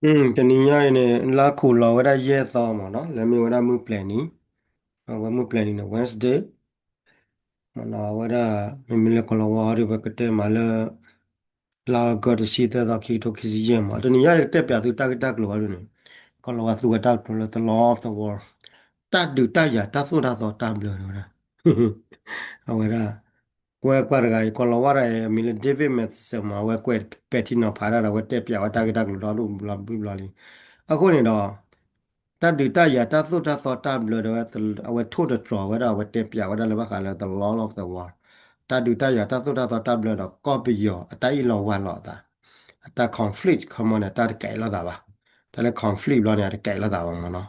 တနံၤညါအံၤန့ၣ် လါခူၣ်လီၤဝဲဒၣ်ယဲၢ်သီမ့ၢ်နီၤ, လၢမ့ၢ်ဝဲဒၣ်မုၢ်ပျဲၤနံၤ, အဝဲမုၢ်ပျဲၤနံၤန့ၣ် Wednesday မ့ၢ်နီၤ, အဝဲဒၣ် မ့မ့ၢ်လၢကီၢ်လီၤဝါအီၤဒီး ပကတဲမးလၢ လါအီကူးတဆံသၢသီ ခံကထိခံဆံယဲၢ်မး, တနံၤညါအံၤကတဲပၠးသုတၢ်ဂ့ၢ်တၢ်ကျိၤအီၤဒ်န့ၣ်, ကီၢ်လီၤဝါသူဝဲတၢ်ကတိၤလၢ the law of the world, တၢ်ဒုးတၢ်ယၤ တၢ်သိၣ်တၢ်သီတၢ်ဘျၢဒၣ်ဝဲဒၣ် အဝဲဒၣ် ကွဲးကွၢ်တဂၤအံၤ ကီၢ်လီၤဝါတဂၤအံၤ အမံၤလၢ David Mathieson မး, အဝဲကွဲးပဲာ်ထံနီၤဖးတၢ်ဒီး အဝဲတဲပၠးဝဲတၢ်ဂ့ၢ်တၢ်ကျိၤဒီဒူၣ်ဘျီဘျီလံ. အဃိန့ၣ်ဒီး တၢ်ဒုးတၢ်ယၤ တၢ်သိၣ်တၢ်သီတၢ်ဘျၢဒၣ်ဝဲ အဝဲထိၣ်သတြီၤဝဲဒၣ် အဝဲတဲပၠးဝဲဒၣ်လၢဘၣ်ဃးလၢ the law of the world, တၢ်ဒုးတၢ်ယၤ တၢ်သိၣ်တၢ်သီတၢ်ဘျၢဒီး ကီၢ်ပယီၤအတၢ်အ့ၣ်လိာ်ဝါလိာ်အသး, အတၢ် conflict ခီမီန့ၣ် တၢ်တကဲလိာ်သးဘၣ်, တၢ်လၢ conflict ဘျီန့ၣ် အတကဲလိာ်သးဘၣ်မ့ၢ်နီၤ,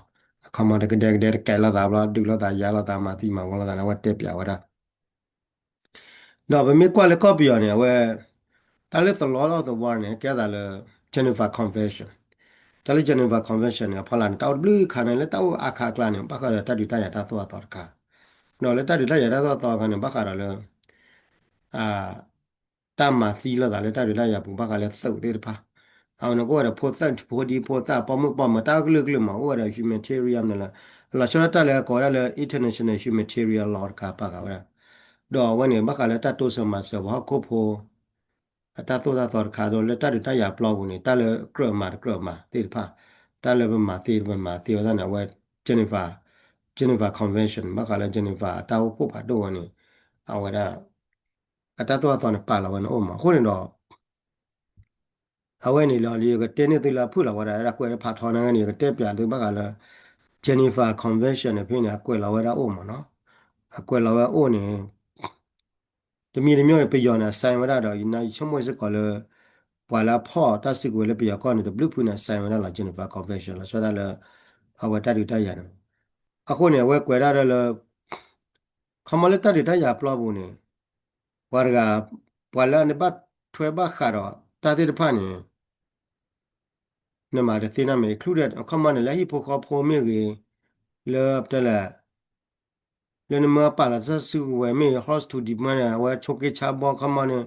အခီမီတကဒဲကဒဲတကဲလိာ်သးဘျီ ဒုးလိာ်သးယၤလိာ်သး မၤသံမၤဝီလိာ်သးန့ၣ် အဝဲတဲပၠးဝဲဒၣ် ဒီးပမ့ၢ်ကွၢ်လၢကီၢ်ပယီၤန့ၣ် အဝဲ တၢ်လၢ the law of the world န့ၣ် ကဲသးလၢ Geneva Convention, တၢ်လၢ Geneva Convention န့ၣ် အဖီလာ်န့ၣ် တၢ်အိၣ်တဘျုးခါန့ၣ် လၢတၢ်အိၣ်အါခါအကျါန့ၣ် ဘၣ်ဃးဒီးတၢ်ဒုးတၢ်ယၤတၢ်သိၣ်တၢ်သီတခါ, ဒီးလၢတၢ်ဒုးတၢ်ယၤတၢ်သိၣ်တၢ်သီတခါန့ၣ် ဘၣ်ဃးဒီးလၢ တၢ်မၤသံလိာ်သးလၢတၢ်ဒုးတၢ်ယၤပူၤ ဘၣ်ဃးလၢသုးသ့ၣ်တဖၣ်, အဝဲန့ၣ်ကအိၣ်ဝဲဒီးဖိသၣ်ဖိဒံဖိသၣ် ပိာ်မုၣ်ပိာ်မၢၤ တၢ်ကလုာ်ကလုာ်မး အိၣ်ဝဲဒီး humanitarian န့ၣ်လၢ လီၤဆီဒၣ်တၢ်လၢကိးဝဲဒၣ်လၢ international humanitarian law တခါပာ်ဃာ်ဝဲဒၣ်, ဒီးအဝဲန့ၣ် ဘၣ်ဃးလၢတၢ်တိစၢၤမၤစၢၤပှၤဟီၣ်ခိၣ်ဖိ အတၢ်သိၣ်တၢ်သီတခါဒီး လၢတၢ်ဒုးတၢ်ယၤပျီပူၤန့ၣ် တၢ်လၢကြၢးမၤတကြၢးမၤသ့ၣ်တဖၣ်, တၢ်လၢပမၤသ့ပမၤသ့ဝဲဒၣ်န့ၣ် အဝဲ Geneva, Geneva Convention ဘၣ်ဃးလၢ Geneva အတၢ်အိၣ်ဖှိၣ်ဖးဒိၣ်ဝဲန့ၣ် အဝဲဒၣ် အတၢ်သိၣ်တၢ်သီန့ၣ် ပာ်လီၤဝဲန့ၣ်အိၣ်မး အဃိန့ၣ်ဒီး အဝဲန့ၣ်လီၤ ယကတဲန့ၢ်သုလၢအဖုၣ်လီၤဝဲဒၣ် အဲၣ်ဒိးကွဲးဖးထီန့ၣ်ဂ့ၤန့ၣ် ယကတဲပၠးသုဘၣ်ဃးလၢ Geneva Convention န့ၣ် ဖဲန့ၣ် အကွဲးလီၤဝဲဒၣ်အိၣ်မးနီၤ, အကွဲးလီၤဝဲအိၣ်န့ၣ် တမံၤတမံၤအံၤ ပယီၤန့ၣ် အ sign ဝဲဒၣ်ဒီး ယဆိကမိၣ်စ့ၢ်ကီးလၢ ပှၤလၢအဖီၣ်တၢ်စုကဝဲၤလၢပယီၤကီၢ်န့ၣ် တဘျုးဖုန့ၣ် အ sign ဝဲဒၣ်လီၤ Geneva Convention လီၤဆီဒၣ်တၢ်လၢ အဝဲတၢ်ဒုးတၢ်ယၤန့ၣ်, အဃိန့ၣ် အဝဲကွဲးဒၣ်ဒီးလၢ ခီမီလၢတၢ်ဒုးတၢ်ယၤပျီပူၤန့ၣ် ပှၤတဂၤ ပှၤလၢအန့ၣ်ဘၣ်ထွဲဘၣ်ဃးဒီးတၢ်သ့ၣ်တဖၣ်န့ၣ် နမၤတသ့နီတမံၤ included ခီမီန့ၣ် လၢဟံၣ်ဖိဃီဖိမ့ၢ်ဂ့ၤ, လၢပတဲလဲၣ် လၢနမ့ၢ်ပာ်လီၤတၢ်စုကဝဲၤမ့ၢ်ဂ့ၤ hostage မ့ၢ်န့ၣ် အဝဲဆိးက့ဆါဘီ ခီမီန့ၣ်,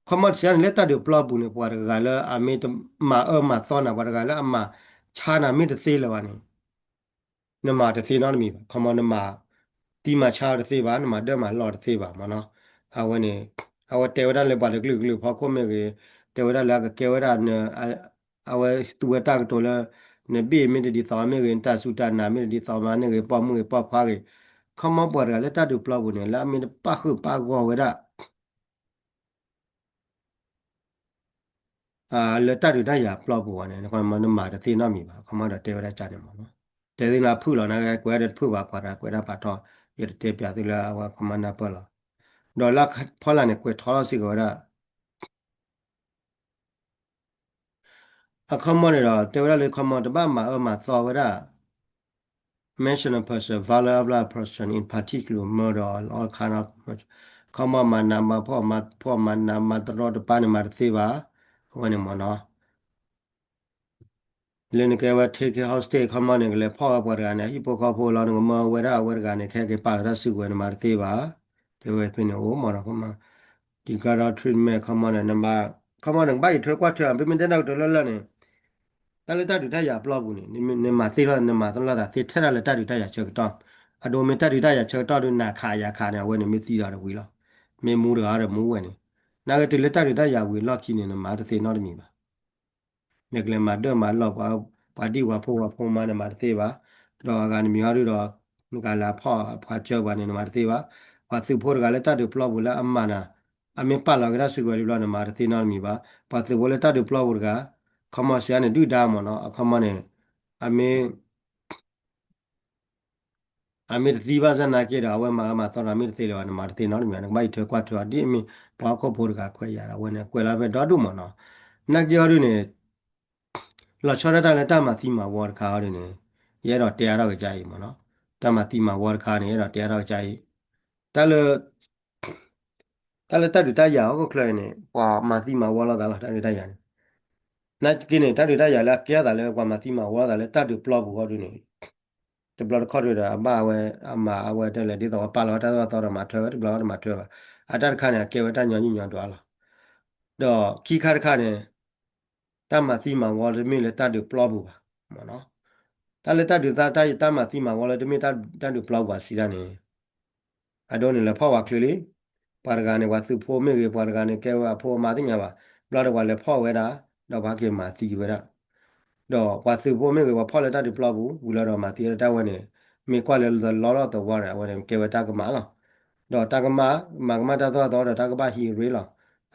ခီမီတစဲးန့ၣ် လၢတၢ်ဒုးပျီပူၤန့ၣ် ပှၤတဂၤလၢအမ့ၢ်မၤအၢမၤသီနၤ ပှၤတဂၤလၢအမၤဆါနၤမ့ၢ်တသ့လၢၤဘၣ်န့ၣ် နမၤတသ့နီတမံၤဘၣ်. ခီမီ နမၤသံမၤဆါတသ့ဘၣ်, နမၤဒၢမၤလီၢ်တသ့ဘၣ်မ့ၢ်နီၤ. အဝဲန့ၣ် အဝဲတဲဝဲဒၣ်လၢပှၤတကလုာ်ကလုာ်ဖီခိၣ်မ့ၢ်ဂ့ၤ, တဲဝဲဒၣ်လၢအကကဲဝဲဒၣ် အဝဲသူဝဲတၢ်ကတိၤလၢ နဘ့ၣ်မ့ၢ်တဒ်သိးမ့ၢ်ဂ့ၤ, နတၢ်စူၢ်တၢ်နာ်မ့ၢ်တဒ်သိးမ့ၢ်ဂ့ၤ, ပိာ်မုၣ်ဂ့ၤပိာ်ခွါဂ့ၤ, ခီမီပှၤတဂၤလၢတၢ်ဒုးပျီပူၤန့ၣ် လၢအမ့ၢ်တပၣ်ဃုာ်ပၣ်ဂီၢ်ဝဲဒၣ် လၢတၢ်ဒုးတၢ်ယၤပျီပူၤဘၣ်န့ၣ် နမၤတသ့နီတမံၤဘၣ်. ခီမီဒီးတဲဝဲဒၣ်ကန့ၣ်မ့ၢ်နီၤ. တဲသ့နၤဖုၣ်လီၤ နကွဲးတဖုၣ်ဘၣ် ကွၢ်တၢ်ကွဲးတၢ်ဖးထီ ယတတဲပၠးသုလၢအဝဲခီမီနၢ်ပၢၢ်လီၤ. ဒီးလၢဖီလာ်န့ၣ် ကွဲးထီထီၣ်စ့ၢ်ကီးဝဲဒၣ် အခီမီန့ၣ်ဒီး တဲဝဲဒၣ်လၢခီမီတဘၣ်မၤအၢမၤသီဝဲဒၣ် mention a person, violate a person in particular, murder or all kind of, ခီမီမၤနးမၤဖှီၣ်မၤဖှီၣ်မၤနးမၤတရီတပါန့ၣ် မၤတသ့ဘၣ်. အဝဲန့ၣ်မ့ၢ်နီၤ လၢနကဲဝဲ take hostage ခီမီန့ၣ် ကလဲၤဖီၣ်ဝဲပှၤတဂၤန့ၣ် ဟံၣ်ဖိဃီဖိလီၤ နကမၢဝဲဒၣ်အဝဲတဂၤန့ၣ် ခဲက့ၤပာ်လီၤတၢ်စုကဝဲၤန့ၣ် မၤတသ့ဘၣ်. တဲဝဲဖဲန့ၣ်အိၣ်မ့ၢ်နီၤ ခီမီ disregard treatment ခီမီန့ၣ် နဘၣ် ခီမီန့ၣ် ကဘၣ်အံးထွဲကွၢ်ထွဲ မ့မ့ၢ်တဲနၢ်ကတိၤလၢလၢ်န့ၣ် တၢ်လၢတၢ်ဒုးတၢ်ယၤပျီပူၤန့ၣ် နမၤသ့လီၤ နမၤသလီၤသးသ့ထဲဒၣ်လၢတၢ်ဒုးတၢ်ယၤဆၢကတီၢ်, အဒိမ့ၢ်တၢ်ဒုးတၢ်ယၤဆၢကတီၢ်ဒီး နၤခးယၤခးန့ၣ် အဝဲန့ၣ်မ့ၢ်သံဒီးတဝံၤလီၤ. မ့ၢ်မူတဂၤဒီးမူဝဲန့ၣ်, နာ်က့တုၤလၢတၢ်ဒုးတၢ်ယၤဝံၤအလီၢ်ခံန့ၣ် နမၤတသ့နီတမံၤဘၣ်. နကလဲၤမၤဒၢမၤလီၢ် ပှၤဒံၣ်ဝၤဖိဝၤဖိမါန့ၣ် မၤတသ့ဘၣ်. ဒီးအဂၤတမံၤဟီဒုဒီး နကလဲၤဖီၣ်ပှၤကၢပှၤန့ၣ် နမၤတသ့ဘၣ်. ပှၤသုးဖိတဂၤလၢတၢ်ဒုးပျီပူၤလၢအမၤနၤ အမ့ၢ်ပာ်လီၤက့ၤတၢ်စုကဝဲၤလံဘျီ နမၤတသ့နီတမံၤဘၣ်. ပှၤသုးဖိလၢတၢ်ဒုးပျီပူၤတဂၤ ခီမီစံးန့ၣ် ဒုၣ်ဒါမ့ၢ်နီၤ အခီမီန့ၣ် အမ့ၢ် အမ့ၢ်တသံဘၣ်ဆၣ်နာ်က့ဒီး အဝဲမၤအၢမၤသီဒီး အမ့ၢ်တသ့လၢၤဘၣ် နမၤတသ့နီတမံၤ နကဘၣ်အံးထွဲကွၢ်ထွဲအီၤ ဒ်အမ့ၢ်ပှၤဟီၣ်ခိၣ်ဖိတဂၤခွဲးယာ်ဒီး အဝဲန့ၣ် ကွဲးလီၤဖဲဒီဒူၣ်မ့ၢ်နီၤ. နာ်က့အီၤဒုန့ၣ် လီၤဆီဒၣ်တၢ်လၢတၢ်မၤသံမၤဝီတခါအီၤဒုန့ၣ် ယအဲၣ်ဒိးတဲအါထီၣ်ကစၢ်အံၤမ့ၢ်နီၤ. တၢ်မၤသံမၤဝီတခါန့ၣ် ယအဲၣ်ဒိးတဲအါထီၣ်ကစၢ်အံၤ တၢ်လၢ တၢ်လၢတၢ်ဒုးတၢ်ယၤဟီၣ်ခိၣ်ချၢအံၤန့ၣ် ပှၤမၤသံမၤဝီလိာ်သးလီၤ တၢ်ဒုးတၢ်ယၤန့ၣ်. နာ်က့န့ၣ် တၢ်ဒုးတၢ်ယၤလၢအကဲအသးလၢပှၤမၤသံမၤဝီလိာ်သးလၢတၢ်ဒုးပျီပူၤအီၤဒုန့ၣ် တဘျီတခီၣ်ဒုဒီး အဘၣ်ဝဲ အမၤအဝဲတလဲၤဒ်သိးပှၤပာ်လီၤဝဲတၢ်သိၣ်တၢ်သီဒီးမၤထွဲဝဲ တဘျီတမၤထွဲဘၣ်. အတၢ်တခါန့ၣ် အကဲဝဲတၢ်ညီနုၢ်ညီဒွးလီၤ. ဒီးခံခါတခါန့ၣ် တၢ်မၤသံမၤဝီတမ့ၢ်လၢတၢ်ဒုးပျီပူၤဘၣ်. တၢ်လၢတၢ်ဒုးသး တၢ်မၤသံမၤဝီလၢတမ့ၢ်တၢ်ဒုးပျီပူၤဘၣ်စံးတၢ်န့ၣ် အဒိန့ၣ် လဲၤဖီၣ်ဝဲချုးလံ. ပှၤတဂၤန့ၣ် ပှၤသုးဖိမ့ၢ်ဂ့ၤ ပှၤတဂၤန့ၣ် ကဲဝဲအဖိမါသ့ၣ်ညါဘၣ်. ဘျီဒီးပှၤလဲၤဖီၣ်ဝဲဒၣ် ဒီးပှၤက့ၤမၤသံဝဲဒၣ်. ဒီးပှၤသုးဖိမ့ၢ်ဂ့ၤ ပှၤဖီၣ်လၢတၢ်ဒုးပျီပူၤ ဝံၤလီၤဒီးမၤသံဝဲဒၣ်တၢ်ဝဲန့ၣ် မ့ၢ်ကွၢ်လၢ the Lord of the War န့ၣ် အဝဲန့ၣ်ကဲဝဲတၢ်ကမၣ်လီၤ. ဒီးတၢ်ကမၣ် မၤကမၣ်တၢ်သိၣ်တၢ်သီဒီးတၢ်ကဘၣ်ဟံးရ့လီၤ.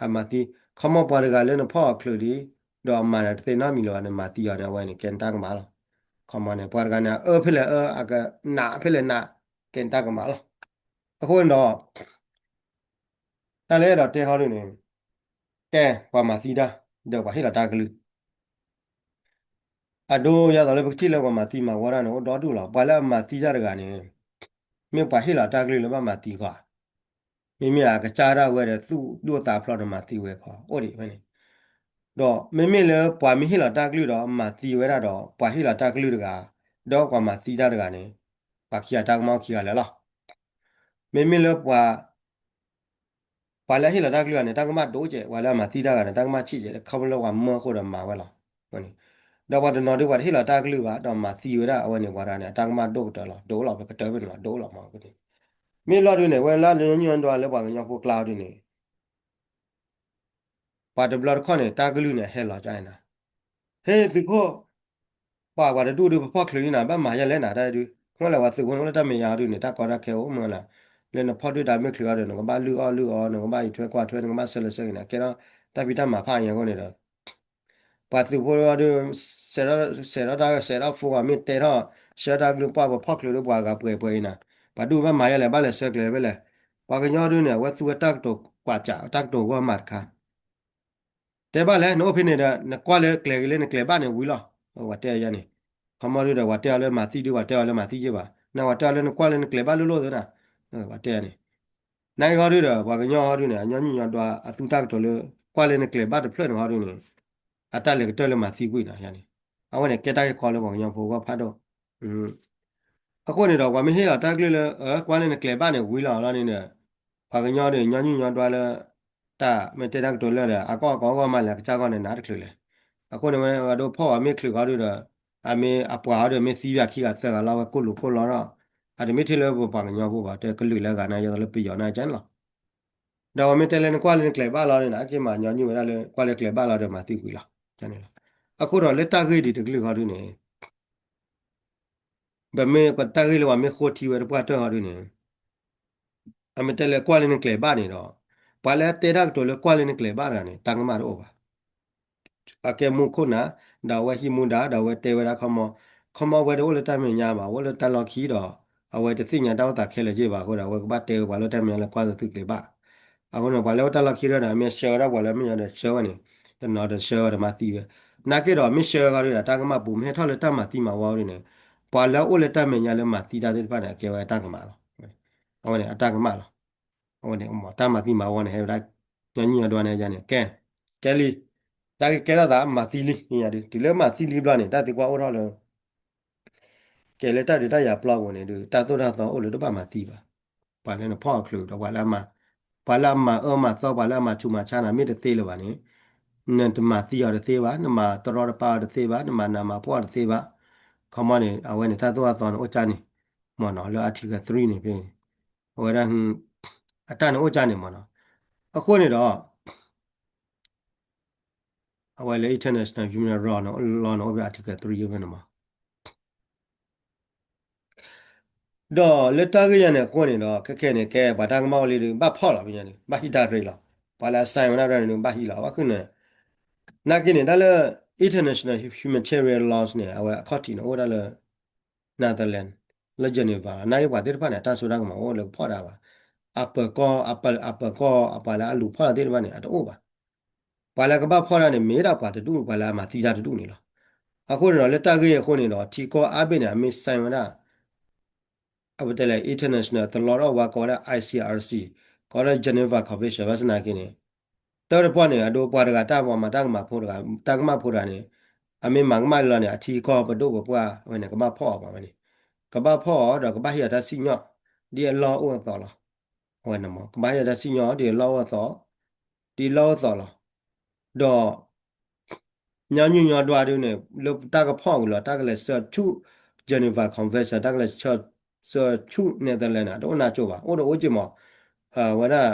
အမၤသံ ခီမီပှၤတဂၤလၢနဖီၣ်အီၤချုးဒံး ဒီးအမၤန့ၣ်တသ့နီတမံၤလၢၤဘၣ်န့ၣ် မၤသံအီၤန့ၣ် အဝဲန့ၣ်ကဲနတၢ်ကမၣ်လီၤ. ခီမီန့ၣ် ပှၤတဂၤန့ၣ် အအၢဖဲလဲၣ်အၢ အကနးဖဲလဲၣ်နး ကဲနတၢ်ကမၣ်လီၤ. အဃိန့ၣ်ဒီး တၢ်လၢအဲၣ်ဒိးတဲဟီဒုန့ၣ် ကဲပှၤမၤသံတၢ် ဒီးပှၤဟ့ၣ်လီၤတၢ်ကလုၢ် အဒိ ယသိးလၢပကထံၣ်လၢပှၤမၤသံမၤဝီတၢ်န့ၣ် အိၣ်ဒီဒူၣ်လီၤ. ပှၤလၢအမၤသံတၢ်တဂၤန့ၣ် မ့ၢ်ပှၤဟ့ၣ်လီၤတၢ်ကလုၢ်လၢဘၣ်မၤသံဃီ, မ့မ့ၢ်အကစၢ်ဒၣ်ဝဲဒီးသူၣ်ဒိၣ်သးဖျိးဒီးမၤသံဝဲဃီ အိၣ်ဒံးဖဲန့ၣ်, ဒီးမ့မ့ၢ်လၢပှၤမ့ၢ်ဟ့ၣ်လီၤတၢ်ကလုၢ်ဒီးမၤသံဝဲဒၣ်ဒီး ပှၤဟ့ၣ်လီၤတၢ်ကလုၢ်တဂၤ ဒီးပှၤမၤသံတၢ်တဂၤန့ၣ် ပှၤခံဂၤတၢ်ကမၣ်အိၣ်ခံဂၤလၢာ်လီၤ. မ့မ့ၢ်လၢပှၤ ပှၤလၢအဟ့ၣ်လီၤတၢ်ကလုၢ်ဂၤန့ၣ် တၢ်ကမၣ်ဒိၣ်ကဲး, ပှၤလၢအမၤသံတၢ်ဂၤန့ၣ် တၢ်ကမၣ်ဆံးကဲး, ခီဖျိလၢပှၤမၢအဃိဒီးမၤဝဲလီၤ. ဒီးပှၤတနီၤဒုး ပှၤတဟ့ၣ်လီၤတၢ်ကလုၢ်ဘၣ် ဒီးမၤသံဝဲဒၣ်အဝဲန့ၣ် ပှၤတဂၤန့ၣ် အတၢ်ကမၣ်ဒိၣ်ကတၢၢ်လီၤ, ဒိၣ်လီၤ ပကတၢၢ်ဖဲန့ၣ်လီၤ, ဒိၣ်လီၤမး. မ့ၢ်လီၤဒုးန့ၣ် ဝဲလၢညီနုၢ်ညီနုၢ်ဒွးလၢပှၤကညီဖိကျါအီၤဒုးန့ၣ် ပှၤတဘျီတခီၣ်န့ၣ် တၢ်ကလုၢ်န့ၣ် အဟဲလီၤကန့ၣ်, ဟ့ၣ်သုးခိၣ် ပှၤပှၤတဒူၣ်ဒုး ပဖီၣ်ချုးန့ၢ်နၤ ဘၣ်မၤယဲလဲၣ်နၤတၢ်ဒုး, မ့ၢ်လၢပှၤသုးဖိန့ၣ် အိၣ်လၢတၢ်မဲာ်ညါအီၤဒုးန့ၣ် တၢ်ကီတၢ်ခဲအိၣ်မ့ၢ်လၢ လၢနဖီၣ်ဒုၣ်ဒါမ့ၢ်ချုးအီၤဒီး နကဘၣ်လုၢ်အီၣ်လုၢ်အီ နကဘၣ်အံးထွဲကွၢ်ထွဲ နကဘၣ်ဆၢလၢဆၢဂ့ၤန့ၣ် ကဲထီၣ်တၢ်ဖံးတၢ်မၤဖးအါအဃိန့ၣ်ဒီး ပှၤသုးဖိဒုး စဲးထီၣ်တၢ် စဲးထီၣ်ဖိဂၤမ့ၢ်တဲထီၣ် ဆှၢတၢ်ကလုၢ်ပှၢ် ပဖီၣ်ချုးဒုးပှၤဂၤပှဲၤပှဲၤအံၤနၤ, ပှၤဒုးဘၣ်မၤယဲလဲၣ် ဘၣ်လဲၤဆှၢကျဲၤဖဲလဲၣ်, ပှၤကညီဒုးန့ၣ် အဝဲသူဝဲတၢ်ကတိၤကွၢ်စး တၢ်ကတိၤဂီၢ်မးတခါ တဲဘၣ်လဲၣ် နအိၣ်ဖဲန့ၣ်ဒီး နကွၢ်လၢကျဲၤက့ၤလၢနကျဲၤဘၣ်န့ၣ်ဝံၤလီၤ. ပှၤတဲယၤန့ၣ်, ခီမီဒုးဒီး ပှၤတဲအီၤလၢမၤသံဒုး ပှၤတဲအီၤလၢမၤသံက့ဘၣ်, နပှၤတဲအီၤလၢနကွၢ်လၢနကျဲၤဘၣ်လိၣ်လိၣ်သ့နၤ, ပှၤတဲန့ၣ်, နာ်က့ဟီဒုးဒီး ပှၤကညီဟီဒုးန့ၣ် အညီနုၢ်ညီနုၢ်ဒွးအသူတၢ်ကတိၤလၢ ကွၢ်လၢနကျဲၤဘၣ်တဖျၢၣ်န့ၣ်ဟီဒုးန့ၣ် အတၢ်လဲၤကတၢၢ်လၢမၤသံကွံာ်နီၤန့ၣ်, အဝဲန့ၣ်ကဲတၢ်ဂ့ၢ်ကီလၢပှၤကညီဖိဂီၢ်ဖးဒိၣ် အဃိန့ၣ်ဒီး ပှၤမ့ၢ်ဟ့ၣ်လီၤတၢ်ကလုၢ်လၢ အကွၢ်လၢနကျဲၤဘၣ်န့ၣ်ဝံၤလီၤလီၤန့ၣ်ဒီး ပှၤကညီဒီး ညီနုၢ်ညီဒွးလၢ တၢ်မ့ၢ်တဲတၢ်ကတိၤလၢဒီး အကီၢ်ကီၢ်ဂီၢ်မးလဲၣ် အကစၢ်ဂီၢ်န့ၣ် နးတချုးလဲၣ်. အဃိန့ၣ်ဝဲ အဒိဖီၣ်အီၤမ့ၢ်ချုးဃီဒုးဒီး အမ့ၢ်အပှၤအီၤဒီး မ့ၢ်သံဘၣ်ခံဂၤသၢဂၤလီၤ ဝဲကိၣ်လူၤခိၣ်လီၤဒီး အတမ့ၢ်ထဲလၢပပှၤကညီဖိဘၣ် တဲကလုာ်လၢအဂၤန့ၣ် ယသိးလၢပယီၤန့ၣ်ကန့ၣ်လီၤ. ဒီးပှၤမ့ၢ်တဲလၢနကွၢ်လၢနကျဲၤဘၣ်လီၤန့ၣ် အက့ၤမၤညီနုၢ်ဝဲဒၣ်လၢ ကွၢ်လၢကျဲၤဘၣ်လီၤဒီးမၤသံကွံာ်လီၤန့ၣ်လီၤ. အဃိဒီးလၢတၢ်ဂ့ၢ်ဒ်တကလုာ်ဃီဒုးန့ၣ် ပမ့ၢ်တၢ်ဂ့ၢ်လၢပှၤမ့ၢ်ဃိထံဝဲတပှၢ်တၢၢ်ဃီဒုးန့ၣ် အမ့ၢ်တဲလၢကွၢ်လၢနကျဲၤဘၣ်န့ၣ်ဒီး ပှၤလၢအတဲတၢ်ကတိၤလၢကွၢ်လၢနကျဲၤဘၣ်တဂၤန့ၣ် တၢ်ကမၣ်တအိၣ်ဘၣ်. အကဲမူခိၣ်နၢ် ဒီးအဝဲဟံးမူဒါ ဒီးအဝဲတဲဝဲဒၣ်ခီမီ, ခီမီဝဲတအိၣ်လၢတၢ်မဲာ်ညါဘၣ် အိၣ်လၢတၢ်လီၢ်ခံဒီး အဝဲတသ့ၣ်ညါတၢ်အိၣ်သးခဲလၢာ်က့ဘၣ်အဃိဒီး အဝဲကဘၣ်တဲဝဲပှၤလၢတၢ်မဲာ်ညါလၢကွၢ်လၢသူကျဲၤဘၣ်. အဃိန့ၣ် ပှၤလၢအိၣ်တၢ်လီၢ်ခံဒီး အမ့ၢ်ဆှၢဝဲဒၣ်ပှၤလၢမ့ၢ်ညီဒီးဆှၢဝဲန့ၣ် တနီၤဒီးဆှၢဝဲဒီးမၤသံဝဲ နာ်က့ဒီးမ့ၢ်ဆှၢဝဲဃီဒုးဒီး တၢ်ကမၣ်ပူၤ မ့ၢ်ဟဲထီၣ်လၢတၢ်မၤသံမၤဝီဒုးန့ၣ် ပှၤလၢအိၣ်လၢတၢ်မဲာ်ညါလၢမၤသံတၢ်သ့ၣ်တဖၣ်န့ၣ် အကဲဝဲတၢ်ကမၣ်လီၤ. အဝဲန့ၣ်အတၢ်ကမၣ်လီၤ. အဝဲန့ၣ် တၢ်မၤသံမၤဝီန့ၣ် ဟဲဝဲဒၣ် ညီနုၢ်ညီဒွးန့ၣ်ယၤန့ၣ် ကဲ ကဲလံ, တၢ်ကဲထီၣ်သးမၤသံလံ ယၤဒုး တုၤလၢမၤသံလံဘျီန့ၣ် တၢ်သံကွၢ်အိၣ်ထီၣ်လၢ ကဲလၢတၢ်ဒုးတၢ်ယၤပျီပူၤန့ၣ်ဒုး တၢ်သိၣ်တၢ်သီအိၣ်လၢတဘၣ်မၤသံဘၣ်. ပှၤလၢနဖီၣ်အချုးဒီး ပှၤလၢအမၤအၢမၤသီ ပှၤလၢအမၤဆူးမၤဆါနၤမ့ၢ်တသ့လၢၤဘၣ်န့ၣ် နတမၤသံအီၤတသ့ဘၣ်, နမၤတရီတပါအီၤတသ့ဘၣ်, နမၤနးမၤဖှီၣ်အီၤတသ့ဘၣ်. ခီမီန့ၣ် အဝဲန့ၣ် တၢ်သိၣ်တၢ်သီန့ၣ်အိၣ်ကၢ်န့ၣ် မ့ၢ်နီၤ လၢ Article three န့ၣ်ဖဲန့ၣ် အဝဲဒၣ် အတၢ်န့ၣ်အိၣ်ကၢ်န့ၣ်မ့ၢ်နီၤ. အဃိန့ၣ်ဒီး အဝဲလၢ international human law န့ၣ် အိၣ်ဖဲ Article three ဖဲန့ၣ်မး. ဒီးလၢတၢ်ဂ့ၢ်ညါန့ၣ်အဃိန့ၣ်ဒီး ခဲခဲန့ၣ် ကဲပှၤတၢ်ကမၣ်အိၣ်လံဒီး ဘၣ်ဖီၣ်လီၤ ပညါန့ၣ် ဘၣ်ဟံးတၢ်ရ့လီၤ. ပှၤလၢအ sign ဝဲဒၣ်န့ᣣ် ဘၣ်ဟံးလီၤ ဘၣ်ဃုန့ၣ် နာ်က့န့ၣ် တၢ်လၢ international humanitarian laws န့ၣ် အဝဲအခီၣ်ထံးန့ၣ် အိၣ်ဝဲဒၣ်လၢ Netherlands လၢ Geneva လီၤ. နာ်က့ပှၤသ့ၣ်တဖၣ်န့ၣ် အတၢ်စိတၢ်ကမီၤအိၣ်လၢကဖီၣ်တၢ်ဘၣ်. အပၢၤကီၢ် အပၢၤကီၢ် အပှၤလၢအလူၤဖီၣ်တၢ်သ့ၣ်တဖၣ်န့ၣ် အတအိၣ်ဘၣ်. ပှၤလၢကဘၣ်ဖီၣ်တၢ်န့ၣ် မ့ၢ်ဒၣ်ပှၤတဒူၣ် ပှၤလၢအမၤသံတၢ်တဒူၣ်န့ၣ်လီၤ. အဃိန့ၣ်ဒီး လၢတၢ်ဂ့ၢ်အဃိန့ၣ်ဒီး ထံကီၢ်အါဘ့ၣ်န့ၣ် အမ့ၢ် sign ဝဲဒၣ် အဝဲတဲလၢ international တလီတအိၣ်ဝဲ ကိးဝဲဒၣ် I C R C ကိးဝဲဒၣ် Geneva Convention ဘၣ်ဆၣ်နာ်က့န့ၣ် တၢ်တပှၢ်န့ၣ် အဒိပှၤတဂၤတၢ်ပှၤမၤတၢ်ကမၣ်ဖိတဂၤ တၢ်ကမၣ်ဖိတဂၤန့ၣ် အမ့ၢ်မၤကမၣ်လီၤန့ၣ် အထံကီၢ်ပဒိၣ်ပပှၢ်ဝဲန့ၣ် ကဘၣ်ဖီၣ်အီၤပှၤဝဲန့ၣ် ကဘၣ်ဖီၣ်အီၤဒီးကဘၣ်ဟ့ၣ်အီၤတၢ်စံၣ်ညီၣ် ဒ်အလီၢ်အိၣ်အသိးလီၤ. အဝဲန့ၣ်မ့ၢ် ကဘၣ်ဟ့ၣ်အီၤတၢ်စံၣ်ညီၣ် ဒ်အလီၢ်အိၣ်အသိး ဒ်အလီၢ်အိၣ်အသိးလီၤ. ဒီး ညီနုၢ်ညီဒွးဒုန့ၣ် လၢတၢ်ကဖီၣ်ဝံၤလီၤ တၢ်ကလဲၤဆှၢဆူ Geneva Convention တၢ်ကလဲၤဆှၢဆူ Netherlands န့ၣ် တအိၣ်နါကၠိဘၣ် အိၣ်ဒီးအိၣ်က့ၤမး ဝဲဒၣ်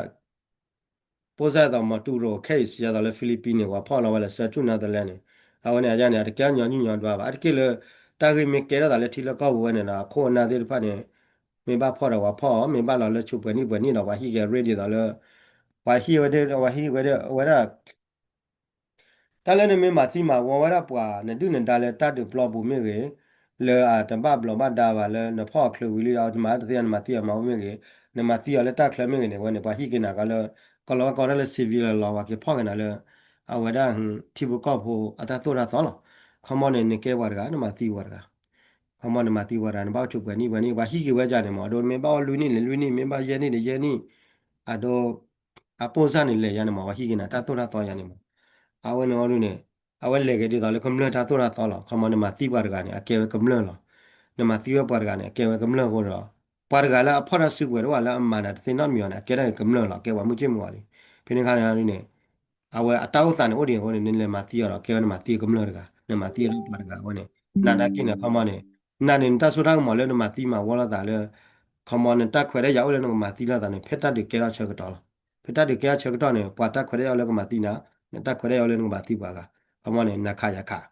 ပိၢ်စၢ်သိး Maduro case ယသိးလၢ Philippines န့ၣ် ပှၤဖီၣ်လီၤဝဲလဲၤဆှၢဆူ Netherlands န့ၣ် အဝဲန့ၣ်အယါန့ၣ် အတကဲညီနုၢ်ညီဒွးဘၣ် အတက့ၢ်လၢ တၢ်ဂ့ၢ်မ့ၢ်ကဲထီၣ်သးလၢထံလၢကီၢ်ပူၤဝဲန့ၣ်ဒီး အခိၣ်အနၢ်သ့ၣ်တဖၣ်န့ၣ် မ့ၢ်ဘၣ်ဖီၣ်ဒီးပှၤဖီၣ်အီၤ မ့ၢ်ဘၣ်လီၤလၢဆူပှဲၤနံၣ်ပှဲၤနံၣ်ဒီး ပှၤဟံၣ်က့ၤ ready ဒီးလၢ ပှၤဟံၣ်ဝဲဒၣ် ပှၤဟံၣ်ဝဲဒၣ် အဝဲဒၣ် တၢ်လၢနမ့ၢ်မၤသံမၤဝီဝဲဒၣ်ပှၤ နဒုၣ်နဒါလၢတၢ်ဒုးပျီပူၤမ့ၢ်ဂ့ၤ, လၢအတဘၣ်ဘျီးဘၣ်ဒါဘၣ်လၢနဖီၣ်အီၤချုးဝံၤလံဒီး အဝဲတမၤတသ့ နမၤသံအီၤမၤဝဲမ့ၢ်ဂ့ၤ, နမၤသံအီၤလၢတၢ်ချၢမ့ၢ်ဂ့ၤန့ၣ် အဝဲန့ၣ် ပှၤဟံၣ်က့ၤနၤကီးလၢ ကီၢ်လီၤဝဲကီၢ်ဒၣ်လၢ civil လီၤ ပှၤက့ၤဖီၣ်က့ၤနၤလၢ အဝဲဒၣ် ထံဖိကီၢ်ဖိအတၢ်သိၣ်တၢ်သီလီၤ. ခီမီန့ၣ် နကဲပှၤတဂၤ နမၤသံပှၤတဂၤ ခီမီနမၤသံပှၤတဂၤ နဘၣ်အိၣ်ဆူပှဲၤနံၣ်ပှဲၤနံၣ် ပှၤဟံၣ်က့ၤဝဲဒၣ်န့ၣ်မး အဒိ မ့ၢ်ဘၣ်အိၣ်လွံၢ်နံၣ်န့ၣ်လွံၢ်နံၣ် မ့ၢ်ဘၣ်ယဲၢ်နံၣ်န့ၣ်ယဲၢ်နံၣ် အဒိ အပိၢ်စၢ်န့ၣ်လဲၤယါန့ၣ်မး ပှၤဟံၣ်က့ၤနၤ တၢ်သိၣ်တၢ်သီယါန့ၣ်မး အဝဲန့ၣ်အီၤဒုန့ၣ် အဝဲလဲၤက့ၤဒ်သိးလၢကမျၢၢ်တၢ်သိၣ်တၢ်သီလီၤ. ခီမီနမၤသံပှၤတဂၤန့ၣ် အကဲဝဲကမျၢၢ်လီၤ. နမၤသံဝဲပှၤတဂၤန့ၣ် အကဲဝဲကမျၢၢ်အဃိဒီး ပှၤတဂၤလၢအဖီၣ်တၢ်စုကဝဲၤတအိၣ်ဘၣ်လၢအမၤနၤတသ့နီတမံၤအီၤန့ၣ် အကဲထီၣ်က့ၤကမျၢၢ်လီၤ ကဲပှၤမုၢ်ဆ့ၣ်မုၢ်ဂီၤလံ. ဖဲန့ၣ်ခါန့ၣ်န့ၣ် အဝဲအတၢ်အိၣ်သးန့ၣ်အိၣ်ဒံးအဃိန့ၣ် နလဲၤမၤသံအီၤဒီး ကဲဝဲနမၤသံကမျၢၢ်တဂၤ နမၤသံပှၤတဂၤအဃိန့ၣ် နနာ်က့န့ၣ် ခီမီန့ၣ် နန့ၣ်နတၢ်စိတၢ်ကမီၤလၢနမၤသံမၤဝီလိာ်သးလၢ ခီမီနတၢ်ခွဲးတၢ်ယာ်အိၣ်လၢနကမၤသံလိာ်သးန့ၣ် ဖဲတၢ်ဒုးကဲထီၣ်ဆၢကတီၢ်လီၤ. ဖဲတၢ်ဒုးကဲထီၣ်ဆၢကတီၢ်န့ၣ် ပှၤတၢ်ခွဲးတၢ်ယာ်အိၣ်လၢကမၤသံနၤ နတၢ်ခွဲးတၢ်ယာ်အိၣ်လၢနကမၤသံပှၤဂၤ ခီမီန့ၣ် နခးယၤခး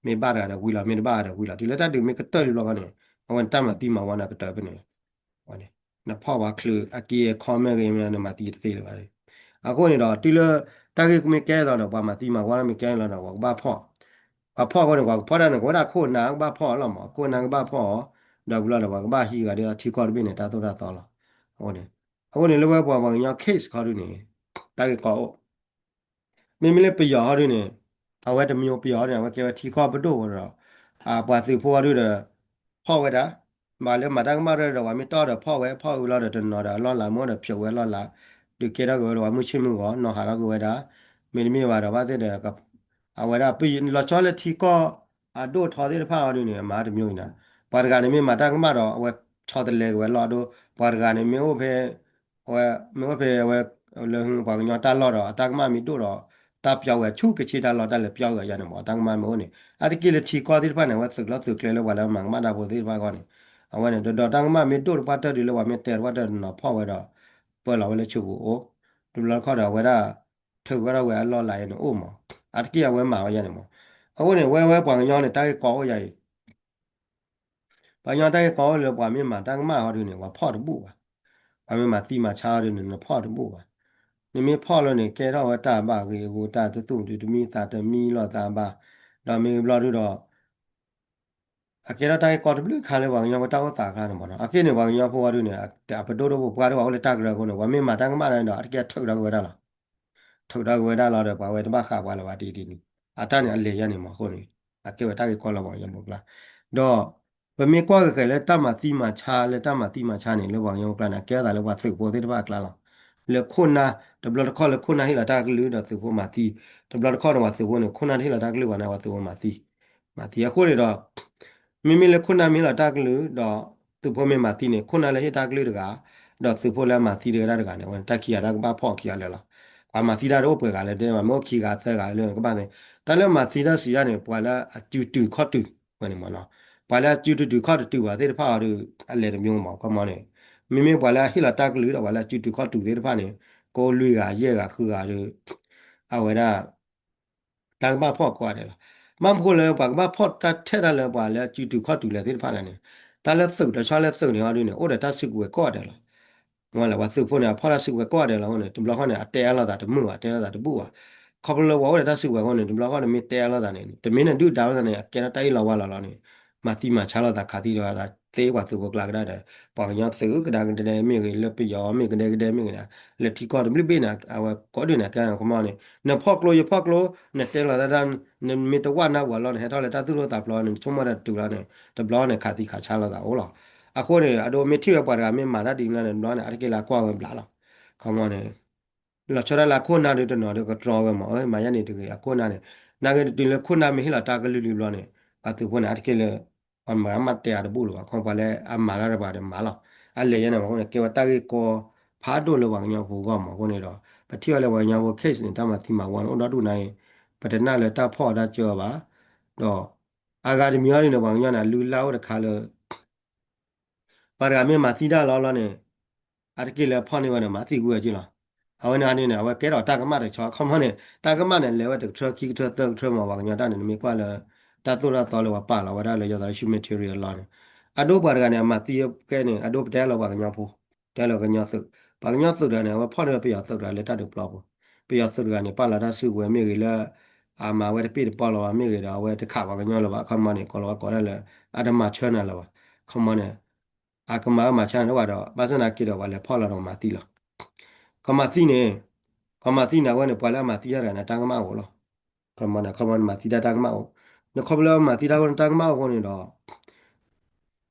မ့ၢ်ဘၣ်တဂၤဒီးဝံၤလီၤ မ့ၢ်တဘၣ်ဒီးဝံၤလီၤ တုၤလၢတၢ်ဒုးမ့ၢ်ကတၢၢ်လံဘျီဃီန့ၣ် အဝဲနတၢ်မၤသံမၤဝီန့ၣ်ကတၢၢ်ဖဲန့ၣ်လီၤ. နဖီၣ်ပှၤချုးအက့အခီမ့ၢ်ဂ့ၤ နမၤသံတသ့လၢၤဘၣ်. အဃိန့ၣ်ဒီး တုၤလၢတၢ်ဂ့ၢ်မ့ၢ်ကဲလီၤဒီး ပှၤမၤသံမၤဝီမ့ၢ်ကဲလီၤဒီး ပှၤကဘၣ်ဖီၣ် ပှၤဖီၣ်အဃိန့ၣ် ပှၤကဖီၣ်တၢ်န့ၣ် ကဝဲဒၣ်ခိၣ်နၢ်ကဘၣ်ဖီၣ်အီၤလီၤမး ခိၣ်နၢ်ကဘၣ်ဖီၣ်အီၤ ဒီးဝံၤလီၤဒီး ပှၤကဘၣ်ဟံးဂၤဒ်ထံကီၢ်တဘ့ၣ်န့ၣ် တၢ်သိၣ်တၢ်သီလီၤ. အဃိန့ၣ် အဃိန့ၣ်လၢဝဲပှၤပှၤကညီ case ခီဒုန့ၣ် တၢ်ဂ့ၢ်ကီအိၣ် မ့မ့ၢ်လၢပယီၤဟီဒုန့ၣ် အဝဲတမံၤပယီၤဟီဒုန့ၣ် အဝဲကဲဝဲထံကီၢ်ပဒိၣ်ဝဲဒီး ပှၤသုးဖိဟီဒုဒီး ဖီၣ်ဝဲဒၣ် ဘၣ်လၢမၤတၢ်ကမၣ်ဒီး ပှၤမ့ၢ်တီၢ်ဒီးဖီၣ်ဝဲ ဖီၣ်ဝံၤလီၤဒီးတနီၤဒီးအလီၢ်လၤ မ့ၢ်အိၣ်ဒီးဖျိးဝဲအလီၢ်လၤ ဒုးကဲထီၣ်က့ၤဝဲဒီးပှၤမုၢ်ဆ့ၣ်မုၢ်ဂီၤ နီၢ်ဟးထီၣ်က့ၤဝဲဒၣ် မ့တမ့ၢ်ဘၣ်ဒီးဘၣ်သ့ၣ်ဒီး အဝဲဒၣ်လီၤဆီလၢထံကီၢ်အဒိၣ်ထီသ့ၣ်တဖၣ်အီၤဒုန့ၣ် အမၤတမံၤအံၤနၤ ပှၤတဂၤန့ၣ်မ့ၢ်မၤတၢ်ကမၣ်ဒီး အဝဲဆီတလဲက့ၤဝဲလီၢ်အဒိ ပှၤတဂၤန့ၣ်မ့ၢ်အိၣ်ဖဲ အဝဲမ့ၢ်အိၣ်ဖဲအဝဲ လၢပှၤကညီတၢ်လီၢ်ဒီး အတၢ်ကမၣ်မ့ၢ်ဒိၣ်ဒီး တၢ်ပျီဝဲဆူကဆ့တၢ်လီၢ် တၢ်လဲၤပျီဝဲယါန့ၣ်မး တၢ်ကမၣ်မ့ၢ်အိၣ်န့ၣ် အါတက့ၢ်လၢထံကီၢ်သ့ၣ်တဖၣ်န့ၣ် အဝဲသုးလီၢ်သုးကျဲလၢပှၤလၢမၤကမၣ်တၢ်ဖိသ့ၣ်တဖၣ်အဂီၢ်န့ၣ် အဝဲန့ၣ် ဒီးတၢ်ကမၣ်မ့ၢ်ဒိၣ်တပှၢ်တၢၢ်ဒုးလၢပှၤမ့ၢ်တဲတပှၢ်တၢၢ်တနီၤဖီၣ်ဝဲဒီး ပၢလီၤဝဲလၢဆိပူၤအိၣ် တဘျီတခီၣ်ဒီးအဝဲဒၣ် ထုးဝဲဒၣ်ဝဲအလီၢ်လၤအံၤန့ၣ်အိၣ်မး အါတက့ၢ်အဝဲမၤဝဲယါန့ၣ်မး အဃိန့ၣ် ဝဲဝဲပှၤကညီန့ၣ် တၢ်ဂ့ၢ်ကီအိၣ်ယါအံၤ ပှၤကညီတၢ်ဂ့ၢ်ကီအိၣ်လၢပှၤမ့ၢ်မၤတၢ်ကမၣ်ဟီဒုန့ၣ် ပှၤဖီၣ်တဘူၣ်ဘၣ်. ပှၤမ့ၢ်မၤသံမၤဆါဟီဒုန့ၣ် နဖီၣ်တဘူၣ်ဘၣ်. နမ့ၢ်ဖီၣ်လၢန့ၣ် ကဲထီၣ်ဝဲတၢ်ဘၣ်ဂ့ၤအဂီၢ် တၢ်တသူၣ်တမံသးတမံလီၤသးဘၣ်. ဒီးမ့ၢ်ဘျီဒုဒီး အကဲထီၣ်တၢ်ဂ့ၢ်ကီတဘျုးခါလၢပှၤကညီဖိတၢ်အိၣ်သးအကျါန့ၣ်မးနီၤ. အခဲန့ၣ် ပှၤကညီဖိဝဲဒုန့ၣ် အပဒိၣ်ဒိၣ်ပပှၢ်ဒိၣ်ပှၤအိၣ်လၢတၢ်ကရၢအဃိန့ၣ် ပှၤမ့ၢ်မၤတၢ်ကမၣ်ဒီး အတက့ၢ်ထုးဒီးက့ၤဝဲဒၣ်လီၤ. ထုးဒီးက့ၤဝဲဒၣ်လီၤဒီး ပှၤဝဲတဘၣ်ဃးပှၤလၢၤဘၣ်တံၤတံၤန့ၣ် အတၢ်န့ၣ်အလဲၤယါန့ၣ်မးအဃိန့ၣ် အကဲဝဲတၢ်ဂ့ၢ်ကီလၢပှၤကညီဖိအကျါ ဒီး ပမ့ၢ်ကွၢ်က့ၤဃဲၤလၢတၢ်မၤသံမၤဆါ လၢတၢ်မၤသံမၤဆါန့ၣ် လၢပှၤကညီဖိအကျါန့ၣ် အကဲထီၣ်သးလၢပှၤသုးဖိသ့ၣ်တဖၣ်အကျါလီၤ. လၢခိၣ်နၢ် တဘျီတခီၣ်လၢခိၣ်နၢ်ဟ့ၣ်လီၤတၢ်ကလုၢ်ဒီးသုးဖိမၤသံ, တဘျီတခီၣ်န့ၣ် ပှၤသုးဖိန့ၣ် ခိၣ်နၢ်တဟ့ၣ်လီၤတၢ်ကလုၢ်ဘၣ်န့ၣ် ပှၤသုးဖိမၤသံ, မၤသံအဃိန့ၣ်ဒီး မ့မ့ၢ်လၢခိၣ်နၢ်မ့ၢ်ဟ့ၣ်လီၤတၢ်ကလုၢ် ဒီးသုးဖိမ့ၢ်မၤသံန့ၣ် ခိၣ်နၢ်လၢဟ့ၣ်တၢ်ကလုၢ်တဂၤ ဒီးသုးဖိလၢအမၤသံတဂၤတဂၤန့ၣ် အဝဲန့ၣ်တၢ်ခံဂၤတၢ်ကဘၣ်ဖီၣ်ခံဂၤလၢာ်လီၤ. ပှၤမၤသံတၢ်တအိၣ်ပှဲၤဂၤလၢၤ တဲမ့ၢ်အိၣ်ခံဂၤသၢဂၤလၢာ်ကဘၣ်သ့, တၢ်လၢမၤသံတၢ်စံးတၢ်န့ၣ် ပှၤလၢအစုတုၤခီၣ်တုၤဝဲန့ၣ်မ့ၢ်နီၤ, ပှၤလၢအစုတုၤတုၤခီၣ်တုၤတုၤဘၣ်သ့ၣ်တဖၣ်အီၤဒီး အလဲၤတမံၤမ့ၢ် ခီမီန့ၣ်, မ့မ့ၢ်ပှၤလၢအဟ့ၣ်လီၤတၢ်ကလုၢ်ဒီးပှၤလၢအစုတုၤခီၣ်တုၤသ့ၣ်တဖၣ်န့ၣ် ကအိၣ်လွံၢ်ဂၤယဲၢ်ဂၤဃုဂၤဒီး အဝဲဒၣ် တၢ်ကဘၣ်ဖီၣ်ကိးဂၤဒဲးလီၤ. ဘၣ်မနုၤဃိလၢပှၤကဘၣ်ဖီၣ်တၢ်ထဲတၢ်လၢပှၤလၢအစုတုၤခီၣ်တုၤလဲၣ်သ့ၣ်တဖၣ်လဲၣ်န့ၣ်, တၢ်လၢသုးတဆီလၢသုးန့ၣ်အီၤဒုန့ၣ် အိၣ်ဒီးတၢ်စုကဝဲၤကိးဂၤဒဲးလီၤ. မ့ၢ်လၢပှၤသုးဖိန့ၣ် အဖီၣ်တၢ်စုကဝဲၤကိးဂၤဒဲးလီၤအဃိန့ၣ် တဘျီဃီန့ၣ် အတဲအါလိာ်သးတမုာ်ဘၣ် တဲလိာ်သးတဘူၣ်ဘၣ်. ခီဖျိလၢပှၤအိၣ်ဒီးတၢ်စုကဝဲၤအဃိန့ၣ် တဘျီဃီန့ၣ်မ့ၢ်တဲအါလိာ်သးန့ၣ် တမ့ၢ်နဒုၣ်ဒါလိာ်သးန့ၣ် အကဲထီၣ်တၢ်အ့ၣ်လိာ်ဝါလိာ်လီၤန့ၣ် မၤသံမၤဆါလိာ်သးခးသံလိာ်သးသ့ပှၤသုးဖိကျါကဒါဒီး ပှၤကညီသုးကဒါကဒဲမ့ၢ်ဂ့ၤ လၢပယီၤမ့ၢ်ကဒဲကဒဲမ့ၢ်ဂ့ၤန့ၣ် လၢထံကီၢ်တဘျုးဘ့ၣ်န့ၣ် အဝဲကိးဒုန့ၣ် ကဲကမီန့ၣ် နဖီၣ်ကျိယဖီၣ်ကျိ နတဲလိာ်သးဒၣ် နမ့ၢ်တဝၣ်နၢ်ပူၤလီၤ နဟဲထီၣ်လၢတၢ်သူၣ်ဒိၣ်သးဖျိးန့ၣ် နဆိကမိၣ်တၢ်တတုၤလီၤန့ၣ် တဘျီန့ၣ်ခးသံခးဆါလိာ်သးအိၣ်လီၤ. အဃိန့ၣ် အဒိမ့ၢ်ထံၣ်ဝဲပှၤတဂၤမ့ၢ်မၤတၢ်ဒ်န့ၣ်န့ၣ် တဘျီန့ၣ် အါတက့ၢ်လၢအကွၢ်ဝဲဘျးလီၤ. ခီမီန့ၣ် လီၤဆီဒၣ်လၢအခိၣ်နၢ်ဒုတနီၤဒီးကတြီဝဲမး မၤယါန့ၣ်တဂ့ၤ အခိၣ်နၢ်န့ၣ် နာ်က့တုၤလၢခိၣ်နၢ်မ့ၢ်ဟ့ၣ်လီၤတၢ်ကလုၢ်လံဘျီန့ၣ် ပှၤသုးဖိန့ၣ် အါတက့ၢ်လၢ ပှၤမၤမးတဲအါတဘူၣ်လၢၤဘၣ် ခီပှၤလၢအမၤတၢ်ဒီးပှၤဒီးမၤလီၤ. အလဲၤယါန့ၣ်မးအဃိန့ၣ် ကဲဝဲတၢ်ဂ့ၢ်ကီဖးဒိၣ်လၢပှၤကညီဖိအဂီၢ်မးအဃိန့ၣ်ဒီး ပထံၣ်ဝဲလၢပှၤကညီဖိ case န့ၣ် တၢ်မၤသံမၤဝီန့ၣ် အိၣ်ဒီဒူၣ်နၤအံၤ ပတနၢ်လၢတၢ်ဖီၣ်အီၤတၢ်ကၢအီၤဘၣ်, ဒီးအဂၤတမံၤအံၤဒ်န့ၣ် ပှၤကညီန့ၣ် အလုၢ်အလၢ်အိၣ်တခါလၢ ပှၤတဂၤမ့ၢ်မၤသံတၢ်လီၤလီၤန့ၣ် အတက့ၢ်လၢဖီၣ်န့ၢ်ဝဲဒီးမၤသံကွံာ်ဝဲက့လီၤ. အဝဲန့ၣ်န့ၣ် အဝဲကဲထီၣ်တၢ်ကမၣ်တဆီ အခီပညီန့ၣ် တၢ်ကမၣ်န့ၣ် လဲၤဝဲတကထၢခံကထၢသၢကထၢမး ပှၤကညီတၢ်န့ၣ် နမ့ၢ်ကွၢ်လၢ တၢ်သိၣ်တၢ်သီလၢပှၤပာ်လီၤဝဲဒၣ်လၢ ယသးလၢ humanitarian law န့ၣ် အဒိပှၤတဂၤန့ၣ် အမၤသံကဲန့ၣ် အဒိပတဲလီၤပှၤကညီဖိ တဲလီၤကညီသုး, ပှၤကညီသုးတဂၤန့ၣ် အဝဲဖီၣ်န့ၢ်ဝဲပယီၤသုးတဂၤလၢတၢ်ဒုးပျီပူၤ, ပယီၤသုးတဂၤန့ၣ် ပာ်လီၤတၢ်စုကဝဲၤမ့ၢ်ဂ့ၤလၢ အမၤဝဲတပ့ၢ်တပီၢ်လီၤဘၣ်မ့ၢ်ဂ့ၤဒီး အဝဲတခးပှၤကညီလၢၤဘၣ် အခီပညီန့ၣ် ကိးလီၤဝဲကိးဒၣ်လၢ အတမၤဆၢနၤလၢၤဘၣ်, အခီပညီန့ၣ် အကမၤအၢမၤဆၢနၤတအိၣ်ဘၣ်ဒီး ဘၣ်ဆၣ်သနာ်က့ဒီး ပှၤလဲၤဖီၣ်လီၤဒီးမၤသံလီၤ. ကမၤသံန့ၣ် ကမၤသံန့ၣ် အဝဲန့ၣ် ပှၤလၢအမၤသံတၢ်တဂၤန့ၣ် တၢ်ကမၣ်အိၣ်လီၤ. အခီပညီန့ၣ် အခီပညီန့ၣ် မၤသံတၢ်တၢ်ကမၣ်အိၣ်, နခီဖျိလၢမၤသံတၢ်အဃိန့ၣ် တၢ်ကမၣ်အိၣ်အဃိန့ၣ်ဒီး တဘျီတခီၣ်ဒီး နမၤသံတၢ်အဃိဒီး ပကနီၤဟ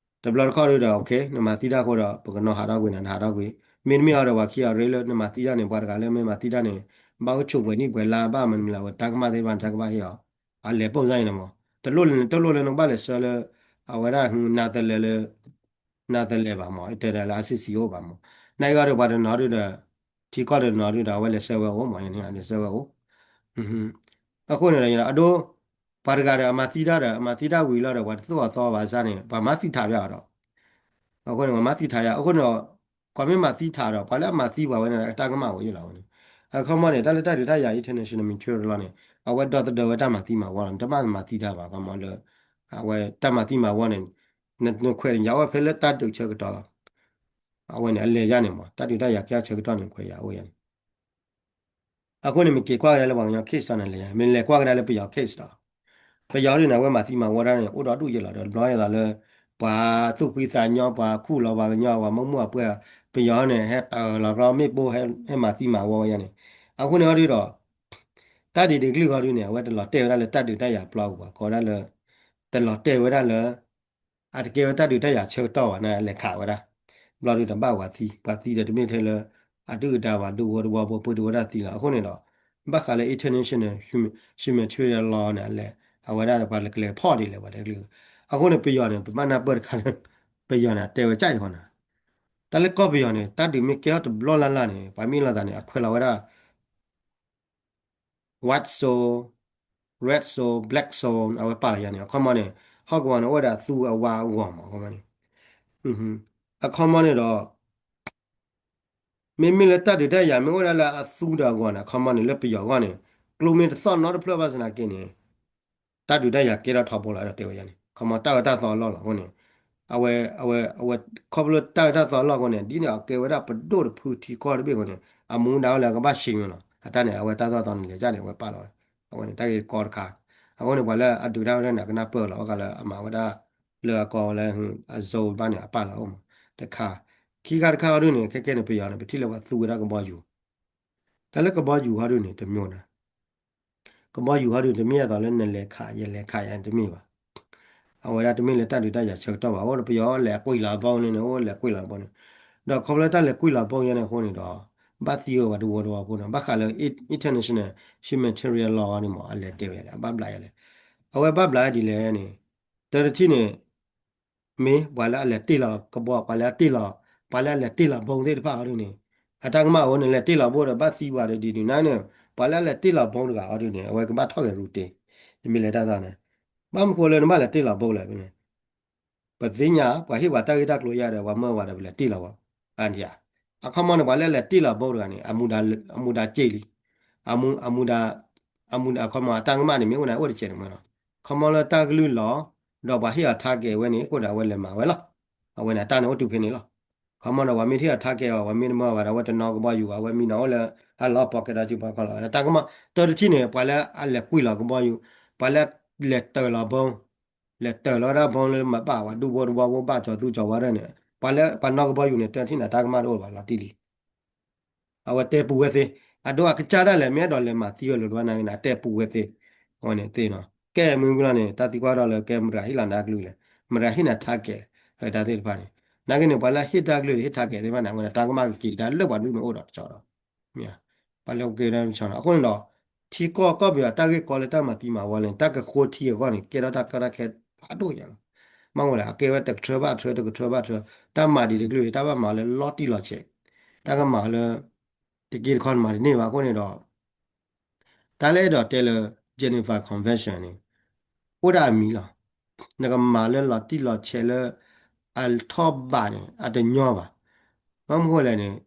းထီၣ်ကွံာ်နၤ နဟးထီၣ်ကွံာ်, မ့တမ့ၢ်အီၤဒီး ပှၤခံဂၤရ့လၢနမၤသံတၢ်န့ၣ် ပှၤတဂၤလၢမ့ၢ်မၤသံတၢ်န့ၣ် ဘၣ်အိၣ်ဆိးပှဲၤနံၣ်ပှဲၤလါ ဘၣ်မနုၤမနုၤ အဝဲတၢ်ကမၣ်သ့ၣ်တဖၣ်န့ၣ် တၢ်ကဘၣ်ဟ့ၣ်အီၤ အလဲၤပိာ်စၢ်အံၤန့ၣ်မး တလိၣ်လၢ တလိၣ်လၢနကဘၣ်လဲၤဆှၢလၢ အဝဲဒၣ် နၤတလဲၤလၢ နၤတလဲၤဘၣ်မး တဲဒၣ်လၢ ICC အိၣ်ဘၣ်မး, နာ်က့ဒီး ပှၤတနီၤဒုဒီး ထံကီၢ်တနီၤဒုဒီး အဝဲလဲၤဆှၢဝဲအိၣ်မး လဲၤဆှၢဝဲအိၣ် အဃိန့ၣ်ဒီး အဒိ ပှၤတဂၤဒီး အမၤသံတၢ်ဒီး အမၤသံတၢ်ဝံၤလီၤဒီး ပှၤတသိၣ်အသီဘၣ်အစၢ်န့ၣ် ပှၤမၤသံထးယၤဒီး အဃိန့ၣ် ပှၤမၤသံထးယၤ အဃိန့ၣ်ဒီး ကွၢ်မ့ၢ်မၤသံထးဒီး ပှၤလၢအမၤသံပှၤဝဲန့ၣ် တၢ်ကမၣ်အိၣ်ယဲလီၤဝဲန့ၣ်, အခီပညီန့ၣ် တၢ်လၢတၢ်ဒုးတၢ်ယၤ international humanitarian law န့ၣ် အဝဲဒီသဒၢဝဲတၢ်မၤသံမၤဝီလီၤ, နတဘၣ်မၤသံတၢ်ဘၣ် အခီပညီလၢ အဝဲတၢ်မၤသံမၤဝီန့ၣ် နခွဲးန့ၣ် ယၤအိၣ်ဖဲလၢတၢ်ဒုးဆၢကတီၢ်လီၤ. အဝဲန့ၣ် အလဲၤယၤန့ၣ်မး တၢ်ဒုးတၢ်ယၤကဲဆၢကတီၢ်န့ၣ် ခွဲးယၤအိၣ်ယၤန့ၣ် အဃိန့ၣ် မ့ၢ်က့ၤကွၢ်ကဒါလၢပှၤကညီ case န့ၣ်လဲၤယၤ မ့ၢ်လဲၤကွၢ်ကဒါလၢပယီၤ case ဒီး ပယီၤဒ်န့ၣ် အဝဲမၤသံမၤဝီတၢ်န့ၣ် အိၣ်ဒီဒူၣ်ယဲလီၤဒီး တဘျီယဲသိးလၢ ပှၤသူၣ်ဖှံသးညီ ပှၤခူၣ်လီၤပှၤကညီ ပှၤမုၢ်မုၢ်အပှဲၤ ပယီၤန့ၣ် ဟဲတၢၤလီၤကျီမ့ၣ်ပိၢ် ဟဲမၤသံမၤဝီဝဲယၤန့ၣ်, အဃိန့ၣ်အီၤဒုဒီး တၢ်ဒ်ဒ်ကျုၢ်ဃီဒုန့ၣ် အဝဲတလီၤတဲာ်ဝဲဒၣ်လၢတၢ်ဒုးတၢ်ယၤပျီပူၤဘၣ် ကိးဝဲဒၣ်လၢ တလီၤတဲာ်ဝဲဒၣ်လၢ အတကဲဝဲတၢ်ဒုးတၢ်ယၤဆၢကတီၢ်ဘၣ်န့ၣ် အလဲၤခးဝဲဒၣ် ဘျီဒုဒီးဘၣ်ပှၤသံ ပှၤသံဒီးတမ့ၢ်ထဲလၢ အဒုၣ်အဒါဘၣ် ဒုးဝီတဝီဖိ ပှ့ၤတဝီတၢ်သံလီၤ. အဃိန့ၣ်ဒီး ဘၣ်ဃးလၢ international humanitarian law န့ၣ် အလဲၤ အဝဲဒၣ်ပှၤလဲၤကလဲၤဖီၣ်ဒ်လဲၣ် ပှၤတဲကလုၢ် အဃိန့ၣ် ပယီၤန့ၣ် ပဘၣ်နၢ်ပၢၢ်တခါလၢ ပယီၤန့ၣ် အတဲဝဲကၢ်အံၤဃီန့ၣ် တၢ်လၢကီၢ်ပယီၤန့ၣ် တၢ်ဒုးမ့ၢ်ကဲထီၣ်တဘျီလၢ်လၢ်န့ၣ် ပှၤမ့ၢ်လိာ်သးန့ၣ် အခွဲးလီၤဝဲဒၣ် white zone, red zone, black zone အဝဲပာ်လီၤယၤန့ၣ် အခီပညီန့ၣ် ဟီၣ်ကဝီၤန့ၣ် အိၣ်ဝဲဒၣ်အသူအဝါအဂီၢ်မး အခီပညီန့ၣ် အခီပညီန့ၣ်ဒီး မ့မ့ၢ်လၢတၢ်ဒုးတၢ်ယၤမ့ၢ်အိၣ်ဒၣ်လၢအသူဒီးအဂီၢ်န့ၣ် အခီပညီန့ၣ် လၢပယီၤအဂီၢ်န့ၣ် ကျိမ့ၢ်တသီၣ်နီတဖျၢၣ်ဘၣ်ဆၣ်သနာ်က့န့ၣ် တၢ်ဒုးတၢ်ယၤကဲထီၣ်ထီဘိလီၤ အဲၣ်ဒိးတဲဝဲယၤန့ၣ် ခီမီတၢ်အၢတၢ်သီအလီၢ်လီၤအဃိန့ၣ် အဝဲ အဝဲ အဝဲ ခီဖျိတၢ်အၢတၢ်သီအလီၢ်အဃိန့ၣ် ဒ်န့ၣ်အကဲဝဲဒၣ်ပဒိၣ်တဖုထံကီၢ်တဘ့ၣ်အဃိန့ၣ် အမူဒါအိၣ်လၢအကဘၣ်ဆံးမ့ၢ်လီၤ အတၢ်န့ၣ် အဝဲတၢ်သီသီန့ၣ် လဲၤကၢ်န့ၣ် အဝဲပာ်လီၤဝဲ အဝဲန့ၣ် တၢ်ဂ့ၢ်ကီတခါ အဃိန့ၣ် ပှၤလၢအဒုးတၢ်ဝဲဒၣ်န့ၣ် အကနၢ်ပၢၢ်လီၤ ဘၣ်ဃးလၢအမၤဝဲဒၣ် လၢအကီဝဲလၢ အ zone ဘၣ်န့ၣ် အပာ်လီၤအိၣ်မး တခါ ခံခါတခါအီၤဒ်န့ၣ် ခဲကဲန့ၣ် ပယီၤန့ၣ် ပထံၣ်လၢပှၤသူဝဲဒၣ်ကဘီယူၤ တၢ်လၢကဘီယူၤဟီဒုန့ၣ် တမ့ၢ်ဝဲဒၣ် ကဘီယူၤဟီဒု တမ့ၢ်အသိးလၢနလဲၤခး ယလဲၤခးယၤတမ့ၢ်ဘၣ်. အဝဲဒၣ်တမ့ၢ်လၢတၢ်ဒုးတၢ်ယၤဆၢကတီၢ်ဘၣ် အိၣ်ဒီးပယီၤလဲၤကွံာ်လီၤဘီန့ၣ် အိၣ်လဲၤကွံာ်လီၤဘီန့ၣ် ဒီးခီဖျိတၢ်လဲၤကွံာ်လီၤဘီယဲန့ၣ်အဃိန့ၣ်ဒီး ဘၣ်သံဝဲပှၤတဝီတဝီဖိန့ၣ် ဘၣ်ဃးလၢ international humanitarian law န့ၣ်မး အလဲၤတဲဝဲယၤန့ၣ် အဘၣ်ဘျးယၤလဲၣ်. အဝဲဘၣ်ဘျးဒ်လဲၣ်န့ၣ် တၢ်တထံၣ်န့ၣ် မ့ၢ်ပှၤလၢအလဲၤတ့ၢ်လီၤကဘီ ပှၤလၢအတ့ၢ်လီၤ ပှၤလၢအလဲၤတ့ၢ်လီၤဘီသ့ၣ်တဖၣ်အီၤဒ်န့ၣ် အတၢ်ကမၣ်အိၣ်န့ၣ် လဲၤတ့ၢ်လီၤဘီဒီး ဘၣ်သံဝဲဒီးဒ်ဒ်န့ၣ်န့ၣ် ပှၤလၢအလဲၤတ့ၢ်လီၤဘီတဂၤအီၤဒ်န့ၣ် အဝဲကဘၣ်ထီၣ်က့ၤရူတ့ နမ့ၢ်လဲၤတၢ်သီန့ၣ် ဘၣ်မနုၤဃိလၢနဘၣ်လဲၤတ့ၢ်လီၤဘီလဲၣ်န့ၣ် ပသ့ၣ်ညါ ပှၤဟ့ၣ်ပှၤတၢ်ဂ့ၢ်တၢ်ကျိၤယါဒီး ပှၤမၢပှၤဒီးပလဲၤတ့ၢ်လီၤဘီ အခီပညီန့ၣ် ပှၤလၢအလဲၤတ့ၢ်လီၤဘီတဂၤန့ၣ် အမူဒါက့ၢ်လံ အမူ အမူဒါ အမူဒါအခီပညီအတၢ်ကမၣ်န့ၣ် မ့ၢ်အိၣ်န့ၣ် အိၣ်တစဲးန့ၣ်မးလီၤ. ခီပညီလၢတၢ်ကလုၢ်လီၤ ဒီးပှၤဟ့ၣ်အီၤ target ဝဲန့ၣ် အဃိဒီးအဝဲလဲၤမၤဝဲလီၤ. အဝဲန့ၣ် အတၢ်န့ၣ်အိၣ်တုၤဖဲန့ၣ်လီၤ. ခီပညီဒီး ပှၤမ့ၢ်တဟ့ၣ်အီၤ target အီၤ ပှၤမ့ၢ်တမၢဘၣ်ဒီး အဝဲတနီၤကဘီယူၤ အဝဲမံနီၤအိၣ်လၢ အလီၤပီၢ်ကဲဒီးစုပှၤခီလီၤ. တၢ်ကမၣ်တၢ်တထံၣ်န့ၣ် ပှၤလၢအလဲၤကွံာ်လီၤကဘီယူၤ ပှၤလၢလဲၤတၢၤလီၤဘီ လဲၤတၢၤလီၤဝဲဒၣ်ဘီလၢမၤဘၣ်ပှၤဒူဖိတဝီဖိဘၣ်ကၠီၤသူကၠီၤဝါရဲၣ်န့ၣ် ပှၤလၢပှၤနီၢ်ကဘီယူၤန့ၣ် တၢ်ထံၣ်န့ၣ် တၢ်ကမၣ်တအိၣ်ဘၣ်လီၤတံၢ်လံ. အဝဲတဲပူၤဝဲသ့ အဒိအကစၢ်ဒၣ်လဲာ် မ့ၢ်အဲၣ်ဒိးလဲၤမၤသံဝဲလိၤတဝါနာ်က့န့ၣ် အတဲပူၤဝဲသ့ အဝဲန့ၣ်သ့နီၤ ကဲမုၢ်ကလီၤန့ၣ် တၢ်သံကွၢ်ထီၣ်လၢကဲမတၤဟ့ၣ်လီၤနၤကလုၢ်လဲၣ် မတၤဟ့ၣ်နၤ target တၢ်သ့ၣ်တဖၣ်န့ၣ် နာ်က့န့ၣ် ပှၤလၢဟ့ၣ်တၢ်ကလုၢ် ဟ့ၣ် target သ့ၣ်တဖၣ်န့ၣ် အဝဲန့ၣ်တၢ်ကမၣ်ကက့ၤတၢ်လၢပှၤဒူၣ်မ့ၢ်အိၣ်ဒီးတကီဒီး ပှၤလၢကကဲဝဲဒၣ်မ့ၢ်ဆီန့ၣ် အဃိန့ၣ်ဒီး ထံကီၢ်ကီၢ်ပယီၤတၢ်ဂ့ၢ်ကီလၢတၢ်မၤသံမၤဝီန့ၣ် တၢ်ကဃိထံအဂီၢ်န့ၣ် ကဲထီၣ်တၢ်ကီတၢ်ခဲဖးဒိၣ်ညါလီၤ. မ့ၢ်ဝဲလၢအကဲဝဲတကထၢဘၣ်ထၢ တကထၢဘၣ်ထၢ တၢ်မၤဒံးတကလုာ် တၢ်ဘၣ်မၤလၢလီၤတံၢ်လီၤဆဲး တၢ်ကမၤလၢ တက့ၢ်တခီမၤတန့ၢ်ဘၣ်အဃိန့ၣ်ဒီး တၢ်လၢအဲၣ်ဒိးတဲလၢ Geneva Convention န့ၣ် အိၣ်ဒၣ်အမံၤလီၤ. နကမၤလၢလီၤတံၢ်လီၤဆဲးလၢ အထီၣ်ဘးန့ၣ် အတညီဘၣ်. ဘၣ်မနုၤဃိလဲၣ်န့ၣ်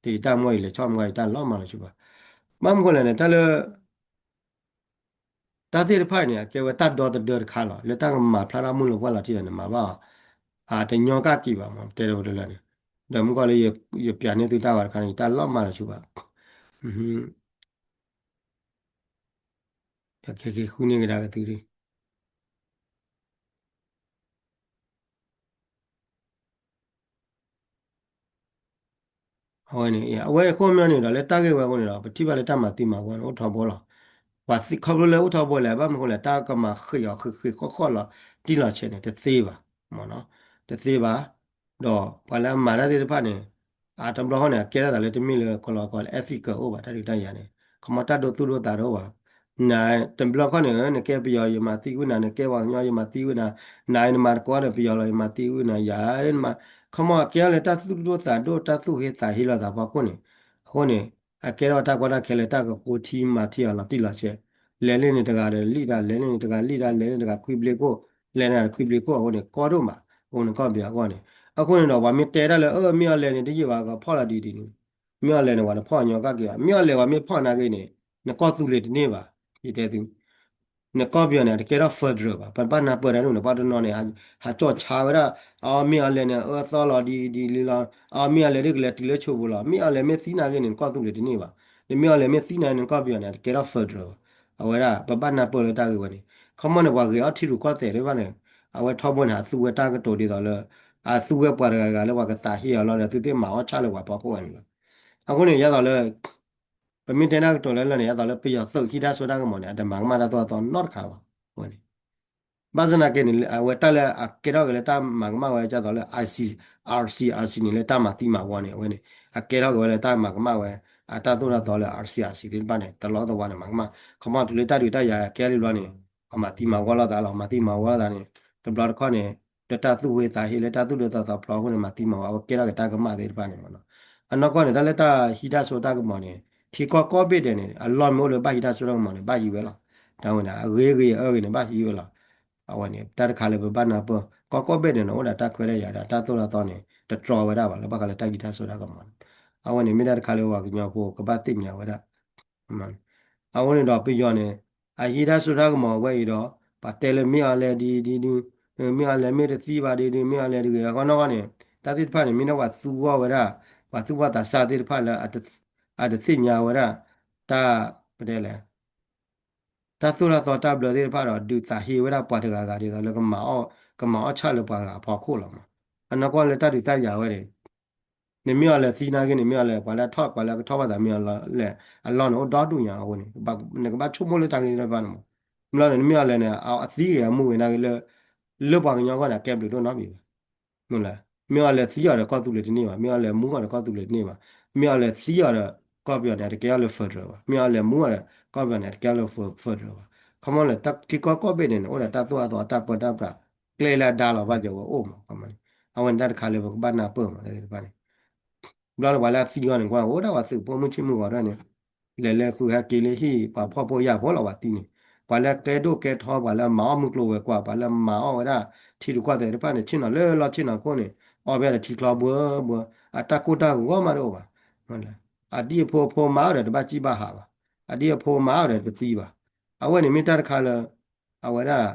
တယတၢ်မီၢ်အံၤလဲၤဆီၣ်မီၢ်အံၤတၢ်လီၤမၢ်လီၤဆူဘၣ်. ဘၣ်မနုၤဃိလဲၣ်န့ၣ် တၢ်လၢ တၢ်သ့ၣ်တဖၣ်န့ၣ် အကဲဝဲတၢ်ဒီသဒၢတခါလီၤ. လၢတၢ်ကမၤဖျါထီၣ်မုၢ်လၢၤပှၢ်လီၤတံၢ်ဒီး နမၤဘၣ်အီၤ အတညီကၣ်က့ၤဘၣ်မး တဲတဝဲတလၢန့ၣ်. ဒီးမုၢ်ကီၢ်လၢယပျးန့ၢ်သုတၢ်ဂီၤတခါန့ၣ် ယတၢ်လီၤမၢ်လီၤဆူဘၣ်. ယကဃုန့ၢ်ကဒါက့ၤသု အဝဲန့ၣ် အဝဲအဃိမ့ၢ်န့ၣ်ဒီး လၢတၢ်ဂ့ၢ်ဝဲအဃိန့ၣ်ဒီး ပထံၣ်ဘၣ်လၢတၢ်မၤသံမၤဝီန့ၣ် အိၣ်ထီဘိလီၤ. ပှၤသံခီဖျိလၢအိၣ်ထီဘိလဲၣ် ဘၣ်မနုၤဃိလဲၣ် တၢ်ကမၤဃ့ၢ်အီၤဃ့ၢ်ဃ့ၢ်ဃီၣ်ဃီၣ်လီၤ တံၢ်လီၤဆဲးန့ၣ် တသ့ဘၣ်, မ့ၢ်နီၤ, တသ့ဘၣ်. ဒီးပှၤလၢအမၤတၢ်သ့ၣ်တဖၣ်န့ၣ် အတဘျီဃီန့ၣ် အကဲထီၣ်သးလၢတမ့ၢ်လၢကလီကလီ ethical အိၣ်ဘၣ် တၢ်ဒုးတၢ်ယၤန့ၣ် ခီမီတၢ်ဒိသူၣ်ဒိသးတအိၣ်ဘၣ်. နတဘျီဃီန့ၣ် နကဲပယီၤယမၤသံကွံာ်နၤ နကဲပှၤကညီယမၤသံကွံာ်နၤ, နနမၤတကိးဒီးပယီၤလီၤ ယမၤသံကွံာ်နၤ ယၤနမၤ, ခီမီအကဲထီၣ်လၢတၢ်သူၣ်ဒိၣ်သးဒိၣ် တၢ်သူၣ်ဟ့သးဟ့လိာ်သးဖီခိၣ်န့ၣ်, အဃိန့ၣ် အကဲထီၣ်တၢ်ကီတၢ်ခဲလၢတၢ်ကကိးထံမၤထံအီၤလီၤတံၢ်လီၤဆဲး, လဲၤလၢန့ၣ်တဂၤဒီးလံၣ်တၢ် လဲၤလၢန့ၣ်တဂၤလံၣ်တၢ် လဲၤလၢန့ၣ်တဂၤခွံဘျ့ခိၣ်, လဲၤန့ၣ်တခွံဘျ့ခိၣ်အဃိန့ၣ် ကီဒိၣ်မး, အဃိန့ၣ်ကီၢ်ပယီၤအဂီၢ်န့ၣ်, အဃိန့ၣ်ဒီးပှၤမ့ၢ်တဲတၢ်လၢ အၢ မ့ၢ်အီၤလဲၤန့ၣ် တယံာ်ဘၣ်ကဖီၣ်လီၤဒ်ဒ်န့ၣ်, မ့ၢ်အီၤလဲၤန့ၣ် ပှၤတဖီၣ်ညီကၣ်က့ၤဘၣ်, မ့ၢ်အီၤလဲၤပှၤမ့ၢ်ဖီၣ်နာ်က့န့ၣ် နကီၢ်သူလ့ၤတန့ၢ်ဘၣ်, ယတဲသု နကီၢ်ပယီၤန့ၣ် အတကဲထီၣ် federal ဘၣ်, ပဘၣ်နၢ်ပၢၢ်တၢ်ဒ်န့ၣ် ပှၤတနီၤန့ၣ် ဟးကၠီၣ်ဆါဝဲဒၣ်, အမ့ၢ်အီၤလဲၤန့ၣ် အၢသီလီၤဒ်ဒ်လံလီၤ, အမ့ၢ်အီၤလဲၤဒ်ကလဲၤတုၤလၢဆိပူၤလီၤ, မ့ၢ်အီၤလဲၤမ့ၢ်သံနာ်က့န့ၣ် နကီၢ်သူလ့ၤတန့ၢ်ဘၣ်, နမ့ၢ်အီၤလဲၤမ့ၢ်သံနာ်က့န့ၣ် နကီၢ်ပယီၤန့ၣ် အတကဲထီၣ် federal ဘၣ်, အဝဲဒၣ် ပဘၣ်နၢ်ပၢၢ်လၢတၢ်ဂ့ၢ်ဝဲန့ၣ်, ခီမီန့ၣ် ပှၤဂ့ၤအီၣ်ထံရူၢ်ကီၢ်သဲးသ့ၣ်တဖၣ်န့ၣ်, အဝဲထီဘိန့ၣ် အသူဝဲတၢ်ကတိၤဒ်သိးလၢ, အသူဝဲပှၤတဂၤဂၤလၢပှၤကသးဟ့အီၤလီၤဒီး သုသ့ၣ်မၤအီၣ်ဆၣ်လၢပှၤဖီခိၣ်ဝဲန့ၣ်လီၤ, အဃိန့ၣ် ယသိးလၢ ပမ့ၢ်တဲတၢ်ကတိၤလၢလၢန့ၣ် ယသိးလၢပယီၤသုးဟံးတၢ်စိတၢ်ကမီၤန့ၣ် အတမၤကမၣ်တၢ်သိၣ်တၢ်သီနီတခါဘၣ်, အဝဲန့ၣ်, ဘၣ်ဆၣ်သနာ်က့န့ၣ် အဝဲတၢ်လၢအကဲထီၣ်က့ၤလၢတၢ်မၤကမၣ်ဝဲ ဒ်သိးလၢ I C, R C R C န့ၣ် လၢတၢ်မၤသံမၤဝီန့ၣ် အဝဲန့ၣ် အကဲထီၣ်က့ၤဝဲလၢတၢ်မၤကမၣ်ဝဲ အတၢ်သိၣ်တၢ်သီလၢ R C R C သ့ၣ်တဖၣ်န့ၣ် တလီၢ်တဝါန့ၣ် မၤကမၣ်, ခီမီတုၤလၢတၢ်ဒုးတၢ်ယၤကဲလံဘျီန့ၣ်, အမၤသံမၤဝီလိာ်သးလီၤ, မၤသံမၤဝီလိာ်သးန့ၣ် တဘျီတခီၣ်န့ၣ် လၢတၢ်သူၣ်ဟ့သးဟ့လၢတၢ်သူၣ်ဒိၣ်သးသီဖျိအဃိန့ၣ် မၤသံမၤဝီ အဝဲကဲထီၣ်က့ၤတၢ်ကမၣ်သ့ၣ်တဖၣ်န့ၣ်မ့ၢ်နီၤ, အနီၢ်ကီၢ်န့ၣ် တၢ်လၢတၢ်ဟံးတၢ်စိတၢ်ကမီၤန့ၣ် ထံကီၢ်ကိးဘ့ၣ်ဒဲးန့ၣ် အလီၢ်မ့ၢ်အိၣ်လၢဘၣ်ဟံးတၢ်စိတၢ်ကမီၤန့ၣ် ဘၣ်ဟံးဝဲလီၤ, တၢ်ဝဲန့ၣ် အဂ့ၤဂ့ၤအၢဂ့ၤန့ၣ် ဘၣ်ဟံးဝဲလီၤ, အဝဲန့ၣ် တၢ်တခါလၢပဘၣ်နၢ်ပၢၢ် ကီၢ်ကိးဘ့ၣ်ဒဲးန့ၣ် အိၣ်ဒီးတၢ်ခွဲးတၢ်ယာ်ဒီးတၢ်သိၣ်တၢ်သီန့ၣ် တတြီဝဲဒၣ်ဘၣ် လၢဘၣ်ဃးလၢတၢ်ဟံးတၢ်စိတၢ်ကမီၤန့ၣ်, အဝဲန့ၣ်မ့ၢ်တၢ်တခါလၢပှၤကညီဖိကဘၣ်သ့ၣ်ညါဝဲဒၣ် အဃိန့ၣ်ဒီးပယီၤန့ၣ် အဟံးတၢ်စိတၢ်ကမီၤဝဲအံၤဒီး ပှၤတဲလၢမ့ၢ်အီၤလဲၤဒ်ဒ်ဒု, မ့ၢ်အီၤလဲၤမ့ၢ်တသံဘၣ်ဒ်ဒု မ့ၢ်အီၤလဲၤတဂ့ၤအဂီၢ်နီၢ်ဂီၢ်န့ၣ် တၢ်သ့ၣ်တဖၣ်န့ၣ် မ့ၢ်ဒၣ်ပှၤသူဂီၢ်ဝဲဒၣ် ပှၤသူၣ်ဘီၣ်သးစၢ်သ့ၣ်တဖၣ်လၢ အတသ့ၣ်ညါဝဲဒၣ် တၢ် ပတဲလဲၣ် တၢ်သိၣ်တၢ်သီတၢ်ဘျၢသ့ၣ်တဖၣ်ဒီး ဒုးသးဟ့ဝဲဒၣ်ပှၤတဂၤဂၤဒ်သိးလၢ ကမၤအီၣ်ဆၣ်လၢပှၤဂၤအဖီခိၣ်လီၤမး, အနီၢ်ကီၢ်လၢတၢ်ဒုးတၢ်ယၤဝဲန့ၣ် နမ့ၢ်အီၤလဲၤသံနာ်က့န့ၣ် မ့ၢ်အီၤလဲၤ ပှၤလၢထီၣ်ပှၤလၢကထီၣ်ဘၣ်သးမ့ၢ်အီၤလဲၤ အလီၢ်န့ၣ် အိၣ်ဒီဒူၣ်ညါအဃိန့ၣ် နကဘၣ်ဆိကမိၣ်လၢတၢ်ဂ့ၢ်သ့ၣ်တဖၣ်န့ၣ်မး, မ့ၢ်လီၤန့ၣ် နမ့ၢ်အီၤလဲၤန့ၣ် အသံဂ့ၤအမူဂ့ၤနာ်က့လၢ လၢပှၤကညီအဂီၢ်န့ၣ် အကဲဘျုးဒိၣ်နီတမံၤဘၣ် မ့ၢ်လၢ မ့ၢ်အီၤလဲၤသံအီၤဒီးကီၢ်သူလ့ၤတန့ၢ်ဘၣ်, မ့ၢ်အီၤလဲၤမူအီၤဒီးကီၢ်သူလ့ၤတန့ၢ်ဘၣ်, မ့ၢ်အီၤလဲၤသံအီၤဒီးကီၢ်ပယီၤန့ၣ် အတကဲအီၤလၢ federal ဘၣ်, မ့ၢ်အီၤလဲၤမူအီၤဒီးကီၢ်ပယီၤန့ၣ် အတကဲအီၤလၢ federal ဘၣ်, ခီမီလၢထံကီၢ်ကိးဘ့ၣ်ဒဲးန့ၣ် အိၣ်ဒီးတၢ်သိၣ်တၢ်သီတၢ်ပၢတၢ်ပြး ကျဲလၢအဒါလီၤဘၣ်က့ၤဝဲအိၣ်မး, အဝဲန့ၣ်တၢ်တခါလၢပကဘၣ်နၢ်ပၢၢ်မး တၢ်သ့ၣ်တဖၣ်န့ၣ် ဘျီလၢပှၤလၢအသံအီၤန့ၣ် ကွၢ်အိၣ်ဒၣ်ပှၤသုးဖိမုၣ်ဆ့ၣ်မုၣ်ဂီၤဒၣ်န့ၣ် လဲၤလၢဃုဟဲက့ၤလၢဟံၣ် ပှၤဖှီၣ်ဖိယာ်ဖိလီၤပှၤသံန့ၣ်, ပှၤလၢကဲဒိၣ်ကဲထီ ပှၤလၢမၤအီၣ်မုၢ်ကျိၤဝဲၤကွာ် ပှၤလၢမၤအီၣ်ဝဲဒၣ်ထံတကွီၢ်သဲးတဖၣ်န့ၣ် ဆ့ၣ်နီၤလၢလီၢ်ဆ့ၣ်နီၤခိၣ်န့ၣ် အီၣ်ဘၣ်ဒီးထံချီဘှၢဘှၢ, အတၢ်ကိၢ်တၢ်ဂီၤမးတအိၣ်ဘၣ်, အဒံၣ်အဖိအဖိမၤအီၤဒီးတဘၣ်စံၣ်ဘၣ်ဟးဘၣ်, အဒံၣ်အဖိမၤအီၤဒီးတသံဘၣ်, အဝဲန့ၣ်မ့ၢ်တၢ်တခါလၢ အဝဲဒၣ်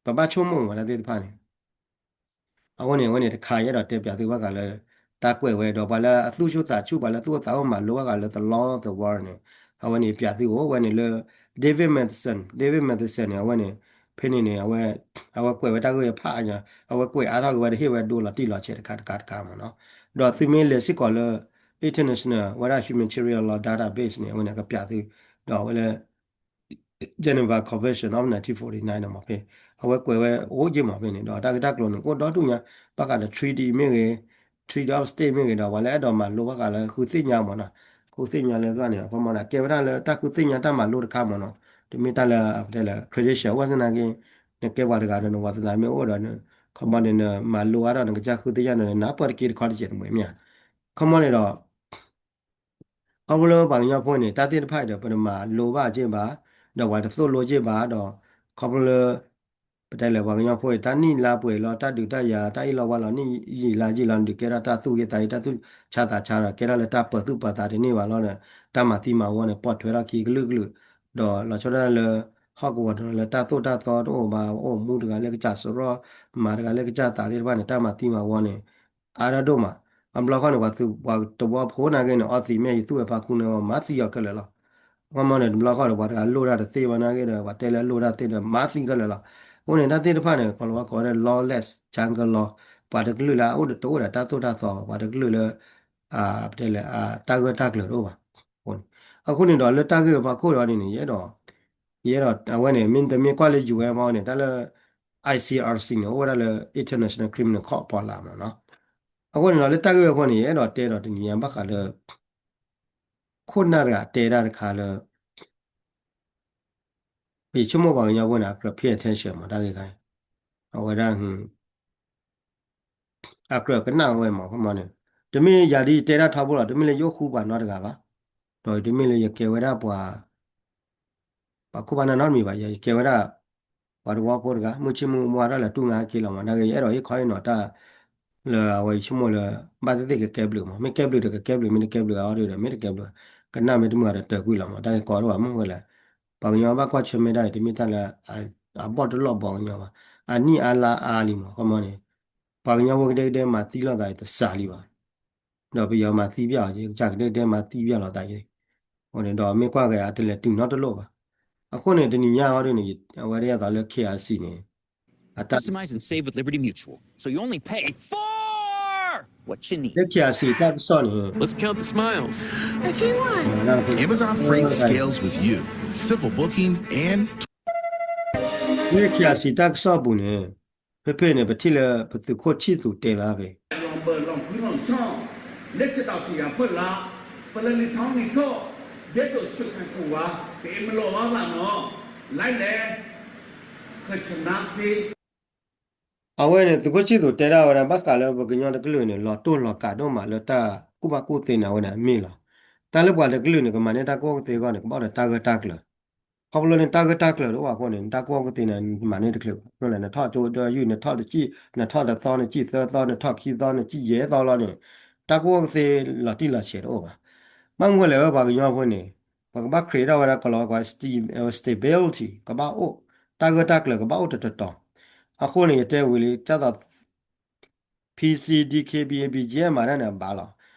ပဘၣ်ဆိကမိၣ်မးတၢ်သ့ၣ်တဖၣ်န့ၣ် အဃိန့ၣ် အဝဲန့ၣ်တခါယအဲၣ်ဒိးတဲပၠးသုဘၣ်ဃးလၢ တၢ်ကွဲးဝဲဒီး ပှၤလၢအသူၣ်ဆူၣ်သးဆူၣ် ပှၤလၢသူၣ်အိၣ်သးအိၣ်မၤလိဘၣ်ဃးလၢ the law of the world န့ၣ် အဝဲန့ၣ်ပၠးသုအိၣ်ဝဲန့ၣ်လၢ David Matheson, David Matheson န့ၣ် အဝဲန့ၣ် ဖဲန့ၣ်န့ၣ် အဝဲကွဲးဝဲတၢ်ဂ့ၢ်ဖးအါညါ, အဝဲကွဲးအါထီၣ်က့ၤဝဲတဟ့ၣ်ဝဲဒိလီၤတံၢ်လီၤဆဲးတခါတခါတခါမးနီၤ, ဒီးသုမ့ၢ်လဲၤစ့ၢ်ကီးလၢ international ဝဲဒၣ် humanitarian law database န့ၣ် အဝဲန့ၣ်ကပၠးသု, ဒီးအဝဲလၢ Geneva Convention of nineteen forty-nine န့ၣ်မးဖဲ အဝဲကွဲးဝဲအိၣ်က့ၤမးဖဲန့ၣ် ဒီးတၢ်ဂ့ၢ်တၢ်ကျိၤန့ၣ် ကအိၣ်ဒီဒူၣ်ညါ ဘၣ်ဃးဒီး treaty မ့ၢ်ဂ့ၤ, treaty of state မ့ၢ်ဂ့ၤဒီး ပှၤလၢအဲၣ်ဒိးမၤလိဘၣ်ဃးလၢဃုသ့ၣ်ညါမးနီၤ, ဃုသ့ၣ်ညါလၢဘၣ်န့ၣ် အခီမးန့ၣ် ကဲဝဲဒၣ်လၢတၢ်ဃုသ့ၣ်ညါတၢ်မၤလိတခါမးနီၤ, တမ့ၢ်တၢ်လၢ ပတဲလၢ credential ဝဲသနာ်က့ နကဲပှၤတဂၤဒီး နဝၤသးမ့ၢ်အိၣ်ဒီး ခီမးန့ၣ် နမၤလိအါထီၣ် နကစၢ်ဃုသ့ၣ်ညါဒီး နနၢ်ပၢၢ်တက့ၢ်တခီတစဲးတမှဲးမ့ၢ်ဧါ, ခီမးန့ၣ်ဒီး ခီဖျိလၢပှၤကညီဖိန့ၣ် တၢ်သ့ၣ်တဖၣ်အံၤဒီး ပတမၤလိဘၣ်အက့ၢ်ဘၣ်, ဒီးပှၤတသိၣ်လိက့ၢ်ဘၣ်ဒီး ခီဖျိလၢ ပတဲလဲၣ် ပှၤကညီဖိအံၤ တၢ်နံၣ်လါပှဲၤလီၤ တၢ်ဒုးတၢ်ယၤ တၢ်အ့ၣ်လိာ်ဝါလိာ် နံၣ်ယံာ်လါယံာ်လီၤ ဒုးကဲထီၣ်တၢ်သူၣ်ဂ့ၤသးဂ့ၤ တၢ်သူၣ်ဆါသးဆါဒီး ကဲထီၣ်လၢတၢ်ပၢၤသူၣ်ပၢၤသးတန့ၢ်ဘၣ်လီၤဒီး တၢ်မၤသံမၤဝီန့ၣ် ပိာ်ထွဲထီၣ်ခံကလုာ်ကလုာ် ဒီးလီၤဆီဒၣ်လၢ ဟီၣ်ကဝီၤတနီၤလၢတၢ်သိၣ်တၢ်သီတအိၣ်ဘၣ် အိၣ်မူတဂၤလၢကစၢ်စရီ မၤတဂၤလၢကစၢ်သးသ့ၣ်တဖၣ်န့ၣ် တၢ်မၤသံမၤဝီန့ၣ် အါဒၣ်ဒိၣ်မး အဘျီခီန့ၣ် ပှၤသုးပှၤတဝီဖိနာ်က့န့ၣ် အီသံးမ့ၢ်ယသူၣ်ဝဲဖးခူန့ၣ် မၤသံအီၤခဲလၢာ်လီၤ. အခီမီန့ၣ် တဘျီခီဒီး ပှၤတဂၤလိၣ်တၢ်တသ့ဘၣ်နာ်က့ဒီး ပှၤတဲလၢလိၣ်တၢ်သ့ဒီး မၤသံခဲလၢာ်လီၤ. အဃိန့ၣ် တၢ်သ့ၣ်တဖၣ်န့ၣ် ကီၤလၤဝါကိးဝဲဒၣ် lawless jungle law ပှၤတကလုာ်လၢအအိၣ်ဒီးတအိၣ်ဒီးတၢ်သိၣ်တၢ်သီ ပှၤတကလုာ်လၢ ပတဲလၢ တၢ်ဂၢၢ်တၢ်ကျၢၤတအိၣ်ဘၣ်. အဃိန့ၣ်ဒီး လၢတၢ်ဂ့ၢ်ဖီခိၣ်ဒီးန့ၣ် ယအဲၣ်ဒိး ယအဲၣ်ဒိး အဝဲန့ၣ် မ့တမ့ၢ်ကွၢ်လၢ ယူၢ်အ့ၣ် မ့ၢ်န့ၣ် တၢ်လၢ I C R C န့ၣ် အိၣ်ဝဲဒၣ်လၢ International Criminal Court ပီၢ်လၢ်မ့ၢ်နီၤ. အဃိန့ၣ်ဒီး လၢတၢ်ဂ့ၢ်ဝဲအဃိန့ၣ် ယအဲၣ်ဒိးတဲဒီးတနံၤညါဘၣ်ဃးလၢ ခိၣ်နၢ်တဂၤတဲဒၣ်တခါလၢ ယဆိကမိၣ်ပှၤကညီဖိန့ၣ် အကြၢး pay attention မ့ၢ်တၢ်ဂ့ၢ်ခါအံၤ အဝဲဒၣ် အကြၢးကနၣ်ဝဲမ့ၢ် ခီမီန့ၣ် တမ့ၢ်ယၤဒ်ယတဲဒၣ်ထီဘိလီၤ တမ့ၢ်လၢယအိၣ်ဃူပှၤနီတဂၤဘၣ် ဒီးတမ့ၢ်လၢယကဲဝဲဒၣ်ပှၤ ပှၤခိၣ်ပှၤနၢ်နီတမံၤဘၣ် ယကဲဝဲဒၣ် ပှၤတဝီဖိတဂၤ မုၢ်ဆ့ၣ်မုၢ်မွၢ်တၢ်လဲၤတူၢ်ငါက့လီၤမ့ၢ် တၢ်ဂ့ၢ်ယအဲၣ်ဒိးဟ့ၣ်ခီဟ့ၣ်နီၤတၢ် လၢအဝဲယဆိကမိၣ်လၢ ဘၣ်သ့ၣ်သ့ၣ်ကကဲဘျုးမ့ၢ် မ့ၢ်ကဲဘျုးဒီးကကဲဘျုး မ့ၢ်တကဲဘျုးအီၤဒီးမ့ၢ်တကဲဘျုး ကနၣ်မ့ၢ်တမုာ်ဒီးတၢၢ်ကွံာ်လီၤမ့ၢ် တၢ်ဂ့ၢ်ကီဒိၣ်ဘၣ်မ့ၢ်ဝဲလဲၣ် ပှၤကညီဘၣ်ကွၢ်ဆၢၣ်မဲာ်တၢ်အံၤ တမ့ၢ်တၢ်လၢ အဘီၣ်တလီၢ်ဘီကညီဘၣ် အနံၣ်အါလါအါလံမ့ၢ် ခီမီန့ၣ် ပှၤကညီဖိကဒဲကဒဲမၤသံလိာ်သးအံၤတစှၤလံဘၣ် ဒီးပယီၤမၤသံပျၢ်အီၤက့ ကစၢ်ကဒဲကဒဲမၤသံပျၢ်လိာ်သးက့ အဃိန့ၣ်ဒီးမ့ၢ်ကွၢ်က့ၤအတလဲၤတုၤနီတလိၣ်ဘၣ် အဃိန့ၣ် တနံၤညါအီၤဒ်န့ၣ် အဝဲဒၣ်ယသးလၢ K I C န့ၣ် အတၢ် Customize and save with Liberty Mutual, so you only pay for what you need. လၢ K I C တၢ်ကစီၣ်န့ၣ် Let's count the smiles. Amazon Freight scales with you. Simple booking and လၢ K I C တၢ်ကစီၣ်ပူၤန့ၣ် ဖဲဖဲန့ၣ် ပထံၣ်လၢပသုးခိၣ်ဆံၣ်သူးတဲလီၤဖဲ လီၤဘၢၣ်လီၤဖုလီၤဆီ လၢထံတၢ်ဆူၣ်ယၤဖၢလၢ် ပလၢလံာ်ထီၣ်နံၣ်ထီၣ် ဒဲသိးဆူၣ်ခါကူၣ်ဝါ ပအ့မလီၤဘၣ်ဘၣ်နီၤ လဲလဲ ခၢၣ်ဆနါသ့ အဝဲန့ၣ် သုးခိၣ်ဆံၣ်သူးတဲဒၣ်ဝဲဒၣ် ဘၣ်ဃးလၢပကညီတကလုာ်န့ၣ် လီၤတိၢ်လီၤကးဒိၣ်မးလၢတၢ်ကူၣ်ဘၣ်ကူၣ်သ့န့ၣ် အဝဲန့ၣ်အမ့ၢ်လီၤ. တၢ်လၢပှၤတကလုာ်န့ၣ် ကမၤန့ၢ်တၢ်ကူၣ်ဘၣ်ကူၣ်သ့အဂီၢ်န့ၣ် ကဘၣ်အိၣ်ဒီးတၢ်ဂၢၢ်တၢ်ကျၢၤ ခီဖျိန့ၣ် တၢ်ဂၢၢ်တၢ်ကျၢၤတအိၣ်ဘၣ်အဃိန့ၣ် နတၢ်ကူၣ်ဘၣ်ကူၣ်သ့န့ၣ် နမၤန့ၢ်တချုးဘၣ်. မ့ၢ်လဲၣ် နထီၣ်ကၠိဒီးယုၢ် နထီၣ်တစံၣ် နထီၣ်တသီ နစံၣ်သၢသီ နထီၣ်ခံသီ နစံၣ်ယဲၢ်သီလီၤန့ၣ် တၢ်ကူၣ်ဘၣ်ကူၣ်သ့လီၤတံၢ်လီၤဆဲးတအိၣ်ဘၣ်. ဘၣ်မနုၤလဲၣ်ဝဲပှၤကညီဖိန့ၣ် ပကဘၣ် create ထီၣ်ဝဲဒၣ်ကီၤလၤဝါ stability ကဘၣ်အိၣ် တၢ်ဂၢၢ်တၢ်ကျၢၤကဘၣ်အိၣ်တတီၤတီၤ. အဃိန့ၣ် ယတဲဝံၤလံ ဒ်သိး P C, D K B A, B G F မၤတၢ်န့ၣ်အဘၣ်လီၤ.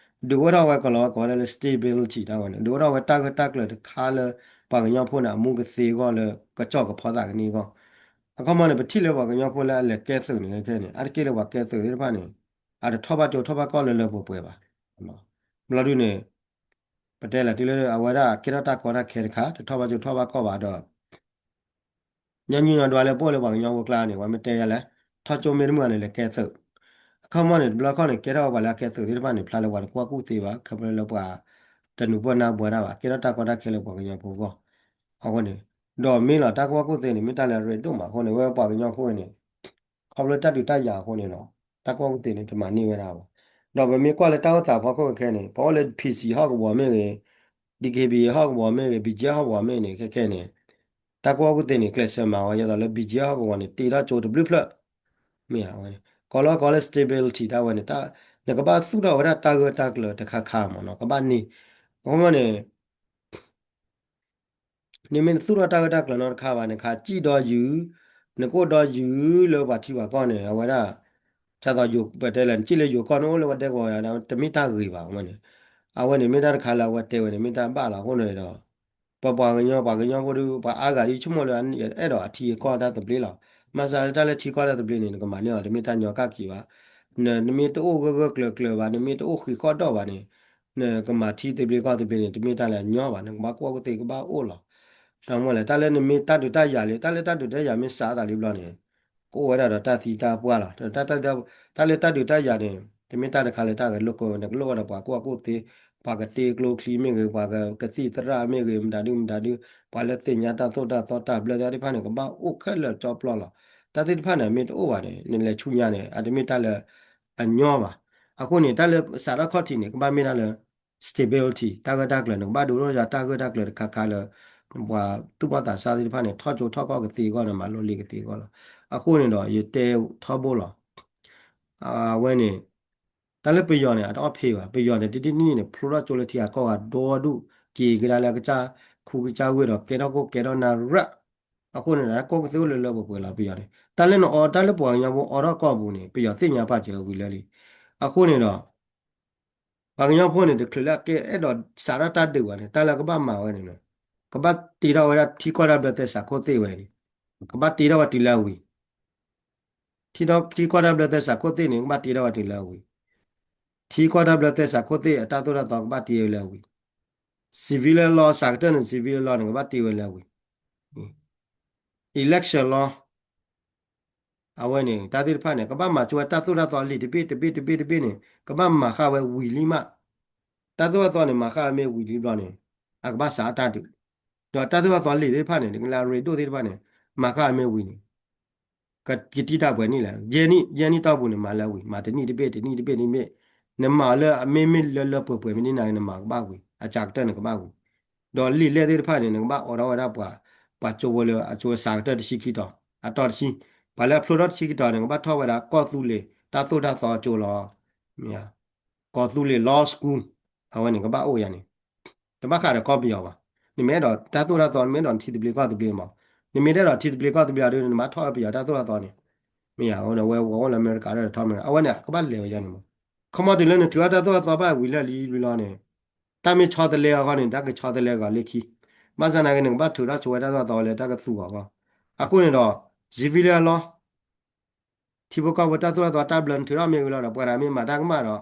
ဒုးအိၣ်ထီၣ်ဝဲကီၤလၤဝါကိးဝဲဒၣ်လၢ stability တၢ်ဝဲန့ၣ် ဒုးအိၣ်ထီၣ်ဝဲတၢ်ဂၢၢ်တၢ်ကျၢၤတခါလၢ ပှၤကညီဖိန့ၣ် အမူကသ့အဂီၢ်လၢ ကစီၣ်ကဖီသးကန့ၢ်အဂီၢ်. အခီမီန့ၣ် ပထံၣ်လၢပှၤကညီဖိလၢအလဲၤကဲသုးန့ၣ်ခဲန့ၣ် အါတက့ၢ်လၢပှၤကဲသုးသ့ၣ်တဖၣ်န့ၣ် အတထီၣ်ဘၣ်ကၠိထီၣ်ဘၣ်ကီၢ်လၢလၢပှဲၤပှဲၤဘၣ်. ဘျီဒုန့ၣ် ပတဲလၢတုၤလၢအဝဲဒၣ်ကဲထီၣ်တၢ်ကီတၢ်ခဲတခါ တထီၣ်ဘၣ်ကၠိထီၣ်ဘၣ်ကီၢ်ဘၣ်ဒီး ညီနုၢ်ညီနွမ်းလၢပအိၣ်လၢပှၤကညီဖိကျါန့ၣ် ပှၤမ့ၢ်တဲယၤလဲၣ် ထီၣ်ကၠိမ့ၢ်တမုာ်န့ၣ် လဲၤကဲသုး. အခီမီန့ၣ် တဘျီခီန့ၣ် ကဲထီၣ်ပှၤလၢအကဲသုးသ့ၣ်တဖၣ်န့ၣ် ဖျါလၢပှၤတကူၣ်ဘၣ်ကူၣ်သ့ဘၣ် ခီဖျိလၢပှၤတနုာ်ပၢၢ်နၢ်ပၢၢ်တၢ်ဘၣ် ကဲထီၣ်တၢ်ကီတၢ်ခဲလၢပှၤကညီဖိအဂီၢ်. အဃိန့ၣ် ဒီးမ့ၢ်လီၤတၢ်ကူၣ်ဘၣ်ကူၣ်သ့န့ၣ် မ့ၢ်တၢ်လၢအရ့ဒိၣ်မးအဃိန့ၣ် ဝဲပှၤကညီဖိန့ၣ် ခီဖျိတၢ်ဒုးတၢ်ယၤအဃိန့ၣ်လီၤ တၢ်ကူၣ်ဘၣ်ကူၣ်သ့န့ၣ် တမၤန့ၢ်ဝဲဒၣ်ဘၣ်. ဒီးပမ့ၢ်ကွၢ်လၢတၢ်အိၣ်သးဖီခိၣ်ခဲခဲန့ၣ် ပအိၣ်လၢ P C ဟီၣ်ကဝီၤမ့ၢ်ဂ့ၤ D K B A ဟီၣ်ကဝီၤမ့ၢ်ဂ့ၤ B G F ဟီၣ်ကဝီၤမ့ၢ်န့ၣ် ခဲခဲန့ၣ် တၢ်ကူၣ်ဘၣ်ကူၣ်သ့န့ၣ် ကျဲးစၢးမၤဝဲ ယသိးလၢ B G F ဟီၣ်ကဝီၤန့ၣ် တ့ထီၣ်ကၠိတဘျုးဖျၢၣ် မ့ၢ်ဧါဝဲန့ၣ် ကီၤလီၤကီးလၢ stability တၢ်ဝဲန့ၣ် နကဘၣ်သူၣ်ထီၣ်ဝဲဒၣ်တၢ်ဂၢၢ်တၢ်ကျၢၤတခါခါမ့ၢ်နီၤ ကဘၣ်န့ၢ် အဃိမီန့ၣ် နမ့ၢ်တသူၣ်ထီၣ်တၢ်ဂၢၢ်တၢ်ကျၢၤနီတခါဘၣ် နခးစံၣ်ဒီးယုၢ် နကအိၣ်ဒီးယုၢ်လၢပှၤထံပှၤကီၢ်န့ၣ် အဝဲဒၣ် ဒ်သိးယိၤ ပတဲလဲၣ် နစံၣ်လၢယိၤကီၢ် နအိၣ်လၢဝဲဒဲကဝီၤယၤဒီး တမ့ၢ်တၢ်ဂ့ၤဘၣ်အဃိန့ၣ် အဝဲန့ၣ်မ့ၢ်တၢ်တခါလၢအဝဲတဲဝဲန့ၣ် မ့ၢ်တၢ်ဘၣ်လီၤအဃိန့ၣ်ဒီး ပပှၤကညီ ပှၤကညီဖိဒီး ပှၤအါဂၤဒ်ဆိကမိၣ်လၢ အဲၣ်ဒိးအထံအကီၢ်တၢ်သဘျ့လီၤ. မၤစၢၤလၢတၢ်လၢထံကီၢ်တၢ်သဘျ့န့ၣ် နကမၤန့ၢ်အီၤ တမ့ၢ်တၢ်ညီကၣ်က့ၤဘၣ်. နမ့ၢ်တအိၣ်ဂၢၢ်ဂၢၢ်ကျၢၤကျၢၤဘၣ် နမ့ၢ်တအိၣ်ဃံးဃီၣ်ဒီးဘၣ်န့ၣ် နကမၤထံသဘျ့ကီၢ်သဘျ့န့ၣ် တမ့ၢ်တၢ်လၢအညီဘၣ် နကဘၣ်ကူၣ်ဘၣ်ကူၣ်သ့ကဘၣ်အိၣ်လီၤ. ဒီးမ့ၢ်လဲၣ် တၢ်လၢနမ့ၢ်တၢ်ဒုးတၢ်ယၤလံ တၢ်လၢတၢ်ဒုးတၢ်ယၤမ့ၢ်စးသးလံဘျီန့ၣ် ကအိၣ်ဝဲဒၣ်ဒီးတၢ်သံတၢ်ပှၢ်လီၤ. တၢ်လၢတၢ်ဒုးတၢ်ယၤန့ၣ် တမ့ၢ်တၢ်တခါလၢတၢ်ဂဲၤလိာ်ကွဲဝဲ နကလိၣ်ဝဲဒီးပှၤကူၣ်ဘၣ်ကူၣ်သ့ ပှၤကတ့ကျိချံမ့ၢ်ဂ့ၤ ပှၤကသံၣ်သရၣ်မ့ၢ်ဂ့ၤ မတၤဒုမတၤဒု ပှၤလၢသ့ၣ်ညါတၢ်သိၣ်တၢ်သီတၢ်ဘျၢသ့ၣ်တဖၣ်န့ၣ် ကဘၣ်အိၣ်ခဲလၢာ်ကၠီပျီလီၤ. တၢ်သ့ၣ်တဖၣ်န့ၣ် မ့ၢ်တအိၣ်ဘၣ်န့ၣ် နလဲၤဆူညါန့ၣ် အတမ့ၢ်တၢ်လၢအညီဘၣ်. အဃိန့ၣ် တၢ်လၢစးထီၣ်ခီၣ်ထံးန့ၣ် ကဘၣ်မ့ၢ်တၢ်လၢ stability တၢ်ဂၢၢ်တၢ်ကျၢၤန့ၣ် ကဘၣ်ဒုးအိၣ်ထီၣ်ယၤတၢ်ဂၢၢ်တၢ်ကျၢၤတခါခါလၢ ပှၤသူၣ်ဘီၣ်သးစၢ်သ့ၣ်တဖၣ်န့ၣ် ထီၣ်ကၠိထီၣ်ကီၢ်ကသ့အဂီၢ်ဒီး မၤလိလံာ်ကသ့အဂီၢ်လီၤ. အဃိန့ၣ်ဒီး ယတဲထီဘိလီၤ. အဝဲန့ၣ် တၢ်လၢပယီၤန့ၣ် အတအီၣ်ဖ့ဘၣ်. ပယီၤန့ၣ် တနံၣ်တနံၣ်န့ၣ် ဖျိထီၣ်ကၠိလၢထံဂၤကီၢ်ဂၤဒီဒူၣ်, က့ၤကဒါလၢကစၢ်ခူကစၢ်ဝ့ၢ်ဒီး ကဲထီၣ်ကိၢ်ကဲထီၣ်နၢ်ရၢၣ်. အဃိန့ၣ်ဒီး ကီၢ်ကသ့အိၣ်လၢလၢပှဲၤပှဲၤလီၤ ပယီၤန့ၣ်. တၢ်လၢနအီ တၢ်လၢပှၤကညီဖိအီထီၣ်ကီၢ်ပူၤန့ၣ် ပယီၤသ့ၣ်ညါပာ်စၢၤဝံၤလၢလံ. အဃိန့ၣ်ဒီး ပှၤကညီဖိန့ၣ် တချုးလၢအကဲအဲၣ်ဒိးစးထီၣ်တၢ်ဒုးဘၣ်န့ၣ် တၢ်လၢကဘၣ်မၤဝဲန့ၣ် ကဘၣ်တ့ထီၣ်ဝဲဒၣ်ထံကီၢ်တၢ်ဘျၢသဲစးခိၣ်သ့ၣ်ဝဲန့ၣ်, ကဘၣ်တ့ထီၣ်ဝဲတုၤလၢအဝံၤ ထံထီၣ် ထံကီၢ်တၢ်ဘျၢသဲစးခိၣ်သ့ၣ်န့ၣ် ကဘၣ်တ့ထီၣ်ဝဲတုၤလၢအဝံၤ, ထံကီၢ်တၢ်ဘျၢသဲစးခိၣ်သ့ၣ် အတၢ်သိၣ်တၢ်သီကဘၣ်တ့ဝဲလၢအဝံၤ, civil law စးကတၢၢ်န့ၣ် civil law န့ၣ် ကဘၣ်တ့ဝဲလၢအဝံၤ, election law အဝဲန့ၣ် တၢ်သ့ၣ်တဖၣ်န့ၣ် ကဘၣ်မၤကၠိဝဲတၢ်သိၣ်တၢ်သီလံာ်တဘ့ၣ်တဘ့ၣ်တဘ့ၣ်တဘ့ၣ်န့ၣ် ကဘၣ်မၤဃာ်ဝဲဝံၤလံမး, တၢ်သိၣ်တၢ်သီန့ၣ် မၤဃာ်ဝဲမ့ၢ်ဝံၤလံဘျီန့ၣ် အကဘၣ်စးထီၣ်တၢ်ဒုး, ဒီးတၢ်သိၣ်တၢ်သီလံာ်သ့ၣ်တဖၣ်န့ၣ် နကလၢအရ့ဒိၣ်သ့ၣ်တဖၣ်န့ၣ် မၤဃာ်ဝဲမ့ၢ်ဝံၤန့ၣ် ကတံၢ်တၢ်ပှဲၤနံၣ်လဲၣ်, ယဲၢ်နံၣ် ယဲၢ်နံၣ်တီၢ်ပူၤန့ၣ် မၤလၢဝံၤ မၤတနံၣ်တဘ့ၣ်တနံၣ်တဘ့ၣ်တနံၣ်တဘ့ၣ်, နမၤအီၤလၢအမ့ၢ်မ့ၢ်လၢလၢပှဲၤပှဲၤမ့ၢ်န့ၢ်နၤ နမၤကဘၣ်ဝံၤ အစးကတၢၢ်န့ၣ်ကဘၣ်ဝံၤ, ဒီးလံာ်လဲၢ်သ့ၣ်တဖၣ်န့ၣ် နကဘၣ်အိးထီၣ်ဝဲဒၣ်ပှၤ, ပှၤကၠိဖိလၢအကၠိဝဲစးကတၢၢ်တဆံခံတီၤ, အတီၢ်တဆံ, ပှၤလၢအဖျိထီၣ်တဆံခံတီၤန့ၣ် ကဘၣ်ထီၣ်ဝဲဒၣ်ကီၢ်သူလ့ၤ တၢ်သိၣ်တၢ်သီကၠိလီၤ, မ့ၢ်ဧါ, ကီၢ်သူလ့ၤ law school အဝဲန့ၣ် ကဘၣ်အိၣ်ယၤန့ၣ် တဘၣ်ဃးဒီးကီၢ်ပယီၤဘၣ်, နမ့ၢ်အဲၣ်ဒိးတၢ်သိၣ်တၢ်သီ နမ့ၢ်အဲၣ်ဒိးထံသဘျ့ကီၢ်သဘျ့မး, နမ့ၢ်တအဲၣ်ဒိးထံသဘျ့ကီၢ်သဘျ့ဒီး နမၤထီၣ်ဝဲပယီၤတၢ်သိၣ်တၢ်သီန့ၣ်, မ့ၢ်ဧါ, အဝဲန့ၣ် အဝဲအိၣ်လၢအမဲရကၤဒီးထီၣ်အမဲရကၤ အဝဲန့ၣ် ကဘၣ်လဲၤဝဲယၤန့ၣ်မး, ခီမီတုၤလၢနထုးထီၣ်တၢ်သိၣ်တၢ်သီဘၣ်ဝံၤလၢလံလံလီၤန့ၣ်, တၢ်မ့ၢ်ဆီတလဲအဂီၢ်န့ၣ် တၢ်ကဆီတလဲအဂီၢ်လၢခံ, ဘၣ်ဆၣ်သနာ်က့ နကဘၣ်ထုးထီၣ်ဆိဝဲတၢ်သိၣ်တၢ်သီလၢတၢ်ကသူအီၤအဂီၢ်, အဃိန့ၣ်ဒီး civil law ထံဖိကီၢ်ဖိတၢ်သိၣ်တၢ်သီတၢ်ဘျၢနထုးထီၣ်မ့ၢ်ဝံၤလီၤဒီး ပှၤတဂၤမ့ၢ်မၤတၢ်ကမၣ်ဒီး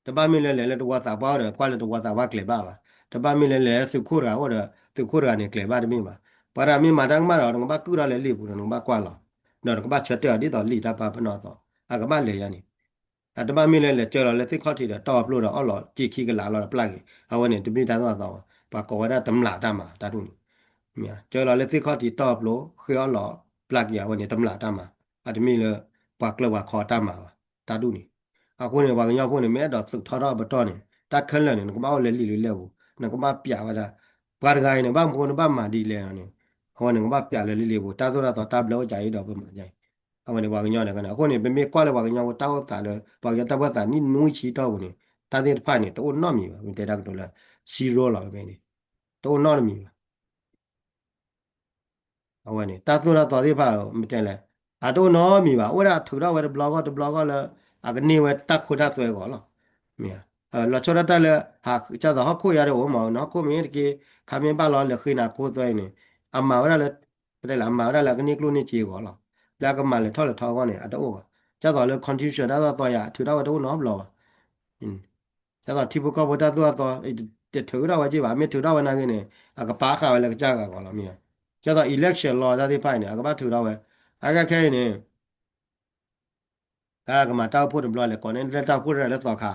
တဘၣ်မ့ၢ်လၢလဲၤလၢတဝီသးပှၢ်အိၣ်ဒီး ကွၢ်လၢတဝီသးပှၢ်ကျဲၤဘၣ်ဘၣ်, တဘၣ်မ့ၢ်လၢလဲၤသုးခိၣ်တဂၤအိၣ်ဒီး သုးခိၣ်တဂၤန့ၣ်ကျဲၤဘၣ်တမ့ၢ်ဘၣ်, ပှၤတဂၤမ့ၢ်မၤတၢ်ကမၣ်ဒီး နကဘၣ်ကုၣ်ထီၣ်လၢလံာ်ပူၤဒီး နကဘၣ်ကွၢ်လီၤ, ဒီးနကဘၣ်ဆၢတဲာ်အီၤဒ်သိးလံာ်တၢ်ပာ်ပနီၣ်အသိး အကဘၣ်လဲၤယၤန့ၣ် အတဘၣ်မ့ၢ်လၢလဲၤကၢလီၤလၢသ့ၣ်ခီၣ်ထံးဒီး တီၢ်အပျိဒီးအီၣ်လီၤစ့ခံကလးလီၤဒီးပျၢ်က့ၤ အဝဲန့ၣ် တမ့ၢ်တၢ်သိၣ်တၢ်သီဘၣ်, ပှၤကိးဝဲဒၣ်တမျးတၢ်မၤတၢ်ဒ်န့ၣ်, မ့ၢ်ဧါ, ကၢလီၤလၢသ့ၣ်ခီၣ်ထံးတီၢ်အပျိ ဃ့အီၣ်လီၤပျၢ်က့ၤ အဝဲန့ၣ်တမျးတၢ်မၤ, အတမ့ၢ်လၢ ပှၤကျၢၢ်ပှၤခီတၢ်မၤဘၣ်, တၢ်ဒ်န့ၣ်, အဃိန့ၣ် ပှၤကညီဖိန့ၣ် မ့ၢ်အဲၣ်ဒိးသုးထီၣ်ထီၣ်အပတီၢ်န့ၣ် တၢ်ခဲလၢာ်န့ၣ် နကဘၣ်အိၣ်လၢလံာ်လၢလဲၢ်ပူၤ နကဘၣ်ပျးဝဲဒၣ်, ပှၤတဂၤအံၤန့ၣ် ဘၣ်မနုၤနဘၣ်မၤဒ်လဲၣ်န့ၣ်, အဝဲန့ၣ် နကဘၣ်ပျးလၢလံာ်လၢပူၤ တၢ်သိၣ်တၢ်သီတၢ်ဘျၢအိၣ်ကဲအံၤဒီးပမၤကဲအံၤ, အဝဲန့ၣ် ပှၤကညီန့ၣ် အဃိန့ၣ် ပမ့ၢ်ကွၢ်လၢပှၤကညီဖိတၢ်အိၣ်သးလၢ ပှၤကညီတၢ်ဘၢသးနံၣ်နွံဆံတီၢ်ပူၤန့ၣ် တၢ်သ့ၣ်တဖၣ်န့ၣ် တအိၣ်နီတမံၤဘၣ်, မ့ၢ်တဲတၢ်ကတိၤလၢ zero လီၤ မ့ၢ်န့ၣ်, တအိၣ်နီတမံၤဘၣ်. အဝဲန့ၣ် တၢ်သိၣ်တၢ်သီသ့ၣ်တဖၣ် မ့ၢ်တဲလဲၣ် အတအိၣ်နီတမံၤဘၣ်, အိၣ်ဝဲဒၣ်ထုးထီၣ်ဝဲတဘျီဂီၢ်တဘျီဂီၢ်လၢ အကန့ၢ်ဝဲတၢ်ခိတၢ်သွဲအဂီၢ်လီၤ. မ့ၢ်ဧါ, လီၤဆီဒၣ်တၢ်လၢ ဟးကၢ်သိးဟီၣ်ခိၣ်ယါဒီးအိၣ်မး နဟီၣ်ခိၣ်မ့ၢ်တက့ၢ် ခါမ့ၢ်ဘၣ်လီၤလဲၤဃ့နၤခိသွဲအံၤန့ၣ် အမၤဝဲဒၣ်လၢ ပတဲလၢအမၤဝဲဒၣ်လၢအကန့ၢ်ကျိၣ်န့ၢ်စ့အဂီၢ်လီၤ. လၢအကမၤလဲၤထီၣ်လဲၤထီအဂီၢ်န့ၣ် အတအိၣ်ဘၣ်. ကၢ်သိးလၢ constitution တၢ်သိၣ်တၢ်သီယါ ထုးထီၣ်ဝဲတအိၣ်နီတဘျီဘၣ်. ကၢ်သိးထံဖိကီၢ်ဖိတၢ်သိၣ်တၢ်သီ တထုးထီၣ်ဝဲက့ၢ်ဘၣ်, မ့ၢ်ထုးထီၣ်ဝဲနာ်က့န့ၣ် အကပာ်ဃာ်ဝဲလၢကစၢ်ဂၤအဂီၢ်လီၤ. မ့ၢ်ဧါ, ကၢ်သိး election law တၢ်သ့ၣ်တဖၣ်အံၤန့ၣ် အကဘၣ်ထုးထီၣ်ဝဲ အခဲခဲအံၤန့ၣ် တၢ်ကမၤတၢ်အိၣ်ဖှိၣ်တဘျီလဲၣ် ကိးန့ၢ်လၢတၢ်အိၣ်ဖှိၣ်တရၢလၢသီခါ,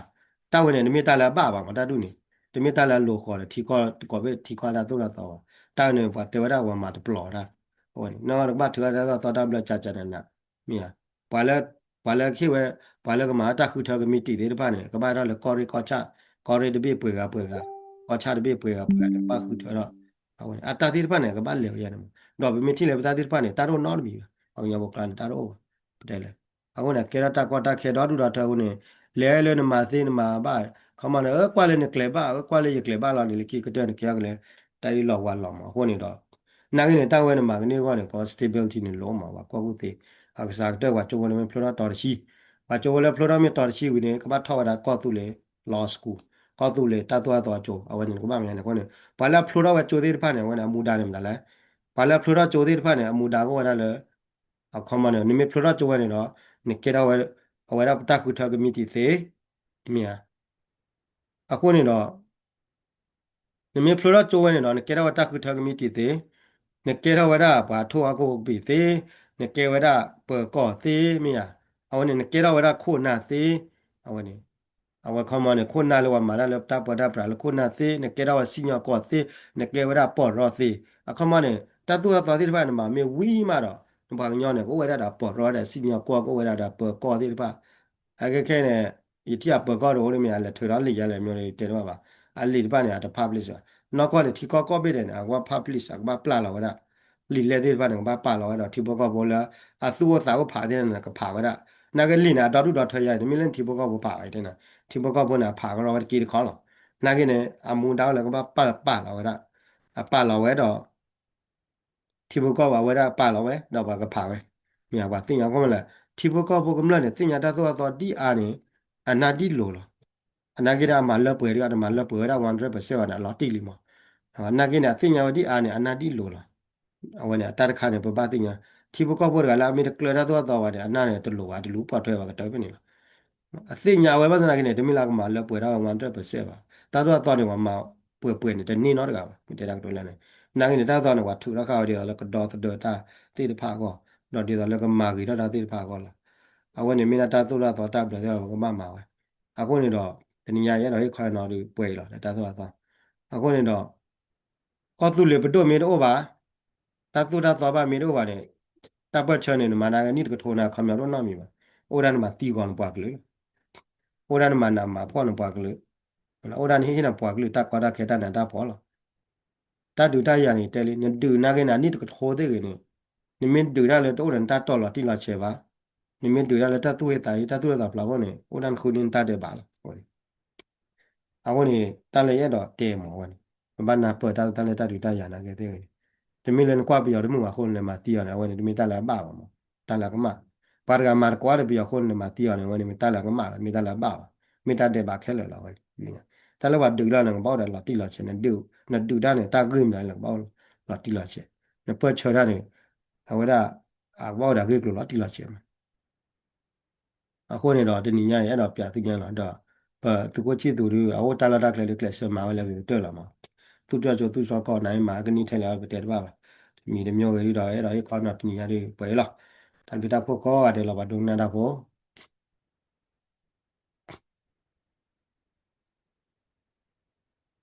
တၢ်ဝဲန့ၣ် တမ့ၢ်တၢ်လၢအဘၣ်ဘၣ်မး တၢ်ဒ်န့ၣ်, တမ့ၢ်တၢ်လၢအလိၤဃီၤဒီး ထံကီၢ် ကိးဘ့ၣ်ထံကီၢ်တၢ်သိၣ်တၢ်သီဘၣ်. တၢ်ဝဲန့ၣ် ပှၤတဲဝဲဒၣ်ပှၤမၤတပျီၤတၢ်, အဝဲန့ၣ် နကဘၣ်ထုးထီၣ်တၢ်သိၣ်တၢ်သီတၢ်ဘျၢကၠးကၠးနးနး, မ့ၢ်ဧါ, ပှၤလၢ ပှၤလၢဟ့ၣ်ဝဲ ပှၤလၢကမၤတၢ်ဃုထၢကမံးတံာ်သ့ၣ်တဖၣ်န့ၣ် ကဘၣ်ထီၣ်လၢကီၢ်ရ့ၣ်ကီၢ်ဆၣ်, ကီၢ်ရ့ၣ်တဘ့ၣ်ပှဲၤဂၤပှဲၤဂၤ, ကီၢ်ဆၣ်တဘ့ၣ်ပှဲၤဂၤပှဲၤဂၤန့ၣ် ကဘၣ်ဃုထၢထီၣ်, အဝဲန့ၣ် အတၢ်သ့ၣ်တဖၣ်န့ၣ် ကဘၣ်လဲၤဝဲယါန့ၣ်မး, ဒီးပမ့ၢ်ထံၣ်လၢပတၢ်သ့ၣ်တဖၣ်န့ၣ် တၢ်တအိၣ်နီတမံၤဘၣ်, ပှၤကညီဖိကျါန့ၣ် တၢ်တအိၣ်ဘၣ်, ပတဲလဲၣ်, အဃိန့ၣ် ကဲထီၣ်တၢ်ကီတၢ်ခဲဒီဒူၣ်ဒီထၢအဃိန့ၣ် လဲၤလၢနမၤသ့နမၤဘၣ်, ခီမီန့ၣ် အၢ ကွၢ်လၢနကျဲၤဘၣ် အၢ ကွၢ်လၢယကျဲၤဘၣ်လီၤန့ၣ် လၢခံကတၢၢ်န့ၣ် ကဲထီၣ်ကလဲၣ်, တၢ်အ့ၣ်လိာ်ဝါလိာ်မး အဃိန့ၣ်ဒီး နာ်က့န့ၣ် တၢ်ဝဲန့ၣ်မၤကန့ၢ်အဂီၢ်န့ၣ် ကီ stability န့ၣ်လိၣ်မး ပှၤကွၢ်ကူၣ်သ့, အကစးကတၢၢ်ပှၤကၠိဖိလၢမ့ၢ်ဖျိထီၣ်တီၤတဆံ, ပှၤကၠိဖိလၢဖျိထီၣ်မ့ၢ်တီၤတဆံဝံၤန့ၣ် ကဘၣ်ထီၣ်ဝဲဒၣ်ကီၢ်သူလ့ၤ law school, ကီၢ်သူလ့ၤတၢ်သိၣ်တၢ်သီကၠိ အဝဲန့ၣ် နကဘၣ်မၤန့ၣ်အဃိန့ၣ် ပှၤလၢအဖျိထီၣ်ဝဲကၠိသ့ၣ်တဖၣ်န့ၣ် အဝဲန့ၣ် အမူဒါန့ၣ်မတၤလဲၣ်, ပှၤလၢအဖျိထီၣ်ကၠိသ့ၣ်တဖၣ်န့ၣ် အမူဒါကအိၣ်ဝဲဒၣ်လၢ အခီမီန့ၣ် နမ့ၢ်ဖျိထီၣ်ကၠိဝဲန့ၣ်ဒီး နကဲထီၣ်ဝဲ အဝဲဒၣ်ပတၢ်ဃုထၢကမံးတံာ်သ့, မ့ၢ်ဧါ, အဃိန့ၣ်ဒီး နမ့ၢ်ဖျိထီၣ်ကၠိဝဲန့ၣ်ဒီး နကဲထီၣ်ဝဲတၢ်ဃုထၢကမံးတံာ်သ့, နကဲထီၣ်ဝဲဒၣ်ပှၤထိၣ်ဟီၣ်ခိၣ်ကပံာ်သ့, နကဲဝဲဒၣ်ပၢၤကီၢ်သ့ မ့ၢ်ဧါ, အဝဲန့ၣ် နကဲထီၣ်ဝဲဒၣ်ခိၣ်နၢ်သ့, အဝဲန့ၣ် အဝဲခီမီန့ၣ် ခိၣ်နၢ်လၢပှၤမၤတၢ်လၢတၢ်ပၢတၢ်ပြးလၢခိၣ်နၢ်သ့, နကဲထီၣ်ဝဲစံၣ်ညီၣ်ကွီၢ်သ့, နကဲဝဲဒၣ်ပီၢ်ရီသ့, အခီမီန့ၣ် တၢ်သိၣ်တၢ်သီသ့ၣ်တဖၣ်န့ၣ် နမၤမ့ၢ်ဝံၤမးဒီး နပှၤကညီန့ၣ် ကအိၣ်ဝဲဒၣ်ဒီးပီၢ်ရီဒီးစံၣ်ညီၣ်ကွီၢ် ကအိၣ်ဝဲဒၣ်ဒီးပၢၤကီၢ်သ့ၣ်တဖၣ်, အခဲခဲန့ၣ် ယထံၣ်အပၢၤကီၢ်တအိၣ်လၢမ့ၢ် အလဲၤထုးထီၣ်လံာ်ယါလဲၣ် မ့ၢ်တဲတဘၣ်ဘၣ်, အလံာ်တဖၣ်န့ၣ် အတ publish ဘၣ်, နီၢ်ကီၢ်န့ၣ် ထံကီၢ်ကိးဘ့ၣ်ဒဲးန့ၣ် အကဘၣ် publish အကဘၣ်ပျၢ်လီၤဝဲဒၣ် လံာ်လဲၢ်သ့ၣ်တဖၣ်န့ၣ် ကဘၣ်ပာ်လီၤဝဲဒီး ထံဖိကီၢ်ဖိလၢ အသူၣ်အိၣ်သးအိၣ်ဖးသ့ၣ်န့ၣ် ကဖးဝဲဒၣ်. နာ်က့လံာ်န့ၣ် အဒီဒူၣ်ဒီထၢယၤ တမ့ၢ်လၢထံဖိကီၢ်ဖိဖးဝဲတဲန့ၣ် ထံဖိကီၢ်ဖိန့ၣ် အဖးကရီဝဲတက့တခီလီၤ. နာ်က့န့ၣ် အမူဒါအိၣ်လၢကဘၣ်ပာ်ပာ်လီၤဝဲဒၣ် အပာ်လီၤဝဲဒီး ထံဖိကီၢ်ဖိအဝဲဒၣ်ပာ်လီၤဝဲ ဒီးပှၤကဖးဝဲ. မ့ၢ်ပှၤသ့ၣ်ညါအဃိမးလၢ ထံဖိကီၢ်ဖိကမျၢၢ်န့ၣ် သ့ၣ်ညါတၢ်သိၣ်တၢ်သီဒ်အါန့ၣ် အနၢ်ဒ်လိၤလီၤ. အနာ်က့ဒီးအမၤလၢပှဲၤဒီး တမၤလၢပှဲၤဝဲဒၣ် one hundred percent ဘၣ်န့ၣ် အလီၤတံၢ်လံမး. နာ်က့န့ၣ် အသ့ၣ်ညါဝဲဒ်အါန့ၣ် အနၢ်ဒ်လိၤလီၤ. အဝဲန့ၣ် အတၢ်တခါန့ၣ် ပဘၣ်သ့ၣ်ညါ ထံဖိကီၢ်ဖိတဂၤလၢအမ့ၢ်တကျၢၤတၢ်သိၣ်တၢ်သီဘၣ်န့ၣ် အနၢ်န့ၣ်တလိၤဘၣ် တလူၤပိာ်ထွဲဘၣ်ကတၢၢ်ဖဲန့ၣ်လီၤ. အသ့ၣ်ညါဝဲဘၣ်ဆၣ်သနာ်က့န့ၣ် တမ့ၢ်လၢကမၤလၢပှဲၤတၢ်ဝဲ one hundred percent ဘၣ်. တၢ်သိၣ်တၢ်သီန့ၣ် ပှၤမၤပှဲၤပှဲၤန့ၣ် တန့ၢ်နီတဂၤဘၣ် မ့ၢ်တဲတၢ်ကတိၤလၢန့ၣ်. နာ်က့န့ၣ် တၢ်သိၣ်တၢ်သီန့ၣ် ပှၤထုးထီၣ်ဃာ်ဝဲဒ်သိးလၢကဒီသဒၢတၢ်သ့ၣ်တဖၣ်အဂီၢ်, ဒီးဒ်သိးလၢကမၤဂ့ၤထီၣ်တၢ်သ့ၣ်တဖၣ်အဂီၢ်လီၤ. အဝဲန့ၣ်မ့ၢ်ဒၣ်တၢ်သိၣ်တၢ်သီတၢ်ဘျၢသ့ၣ်တဖၣ် ပကဘၣ်မၤဝဲ. အဃိန့ၣ်ဒီး တနံၤညါယအဲၣ်ဒိးဟ့ၣ်ခီဟ့ၣ်နီၤဒီးပှဲၤအံၤလီၤ လၢတၢ်သိၣ်တၢ်သီ. အဃိန့ၣ်ဒီး ကီၢ်သူလ့ၤပဒိၣ်မ့ၢ်တအိၣ်ဘၣ်, တၢ်သိၣ်တၢ်သီဘၣ်မ့ၢ်တအိၣ်ဘၣ်န့ၣ်, တၢ်ပၢၢ်ဆၢန့ၣ် နမၤနာ်က့နံၣ်တကထိန့ၣ် အခီပညီတအိၣ်နီတမံၤဘၣ်. အိၣ်ဒၣ်နမၤသံဂီၤနပှၤကလုာ်, အိၣ်ဒၣ်နမၤနးမၤဖှီၣ်နပှၤကလုာ်, အိၣ်ဒၣ်နဟ့ၣ်ဟ့ၣ်နပှၤကလုာ်တၢ်ကီတၢ်ခဲတၢ်နးတၢ်ဖှီၣ်လီၤ. တၢ်ဒုးတၢ်ယၤန့ၣ် တဲလံ နဒုးနာ်က့န့ၣ် အနံၣ်တကထိသ့ၣ်ဂ့ၤန့ၣ်, နမ့ၢ်ဒုးတၢ်လၢတအိၣ်ဒီးနတၢ်တီၢ်လီၤတံၢ်လီၤဆဲးဘၣ်, နမ့ၢ်ဒုးတၢ်လၢတၢ်သူၣ်ဟ့သးဟ့ တၢ်သူၣ်လၢသးဖျါဖီၣ်န့ၣ် အိၣ်ဒၣ်နဃုန့ၢ်နတၢ်ဒဲးဘးလီၤ. အဃိန့ၣ် တၢ်လၢယအဲၣ်ဒိးတဲမးဝဲန့ၣ် ပဘၣ်နၢ်ပၢၢ်တၢ်လၢတၢ်ဒုးတၢ်ယၤနာ်က့သ့ၣ်ဂ့ၤန့ၣ်, တမ့ၢ်လၢနကွၢ်ပယီၤတမုာ်ဘၣ်အဃိန့ၣ် လဲၤမၤသံအီၤန့ၣ် အဝဲန့ၣ် တမ့ၢ်တၢ်လၢအဘၣ်ဘၣ်မး, တၢ်လၢအကမၣ်. ပှၤတဂၤမၤတကိးဒီးပယီၤအဃိန့ၣ် လဲၤမၤသံအီၤန့ၣ် အဝဲန့ၣ်မ့ၢ်တၢ်လၢအကမၣ်လီၤ, မ့ၢ်တၢ်ဒဲးဘးဘၣ်, မ့ၢ်တၢ်ဒဲးဘးခဲလၢာ်လီၤဝဲန့ၣ်. တၢ်လၢပှၤဒုးလီၤန့ၣ် ကဘၣ်အိၣ်ဒီးလီၤတံၢ်လီၤဆဲး, နဒုးတၢ်န့ၣ် တၢ်ဂ့ၢ်မနုၤလဲၣ် ကဘၣ်အိၣ်လီၤတံၢ်လီၤဆဲး, နပၢၢ်ဆၢတၢ်န့ၣ် အဝဲဒၣ် အကဘၣ်အိၣ်ဒီးအဂ့ၢ်ကျိၤလီၤတံၢ်လီၤဆဲးမး. အဃိန့ၣ်ဒီး တနံၤညါအံၤ အဲၣ်ဒိးပၠးသုညါလီၤဒီး ပသုးခိၣ်ဆံၣ်သူးဒုး အအိၣ်တၢ်လီၢ်တၢ်ကျဲဒုး ကျဲးစၢးမၤဝဲလၢအဂ့ၤကတၢၢ်လီၤမး. သူၣ်တၢ်ကၠိသူၣ်စီကီၢ် နမၤကနံၣ်ထဲလဲၣ် ပတဲတဘၣ်ဘၣ်. တမံၤတမံၤဂ့ၤဒုးဒီး အဲၣ်ဒိးဟ့ၣ်ခီနီၤတနံၤညါဒုး ပှဲၤအံၤလီၤ. တၢ်ဘျုးတၢ်ဖှိၣ်ကိးဂၤဒဲးလီၤ ပှၤဒိကနၣ်တၢ်ဖိ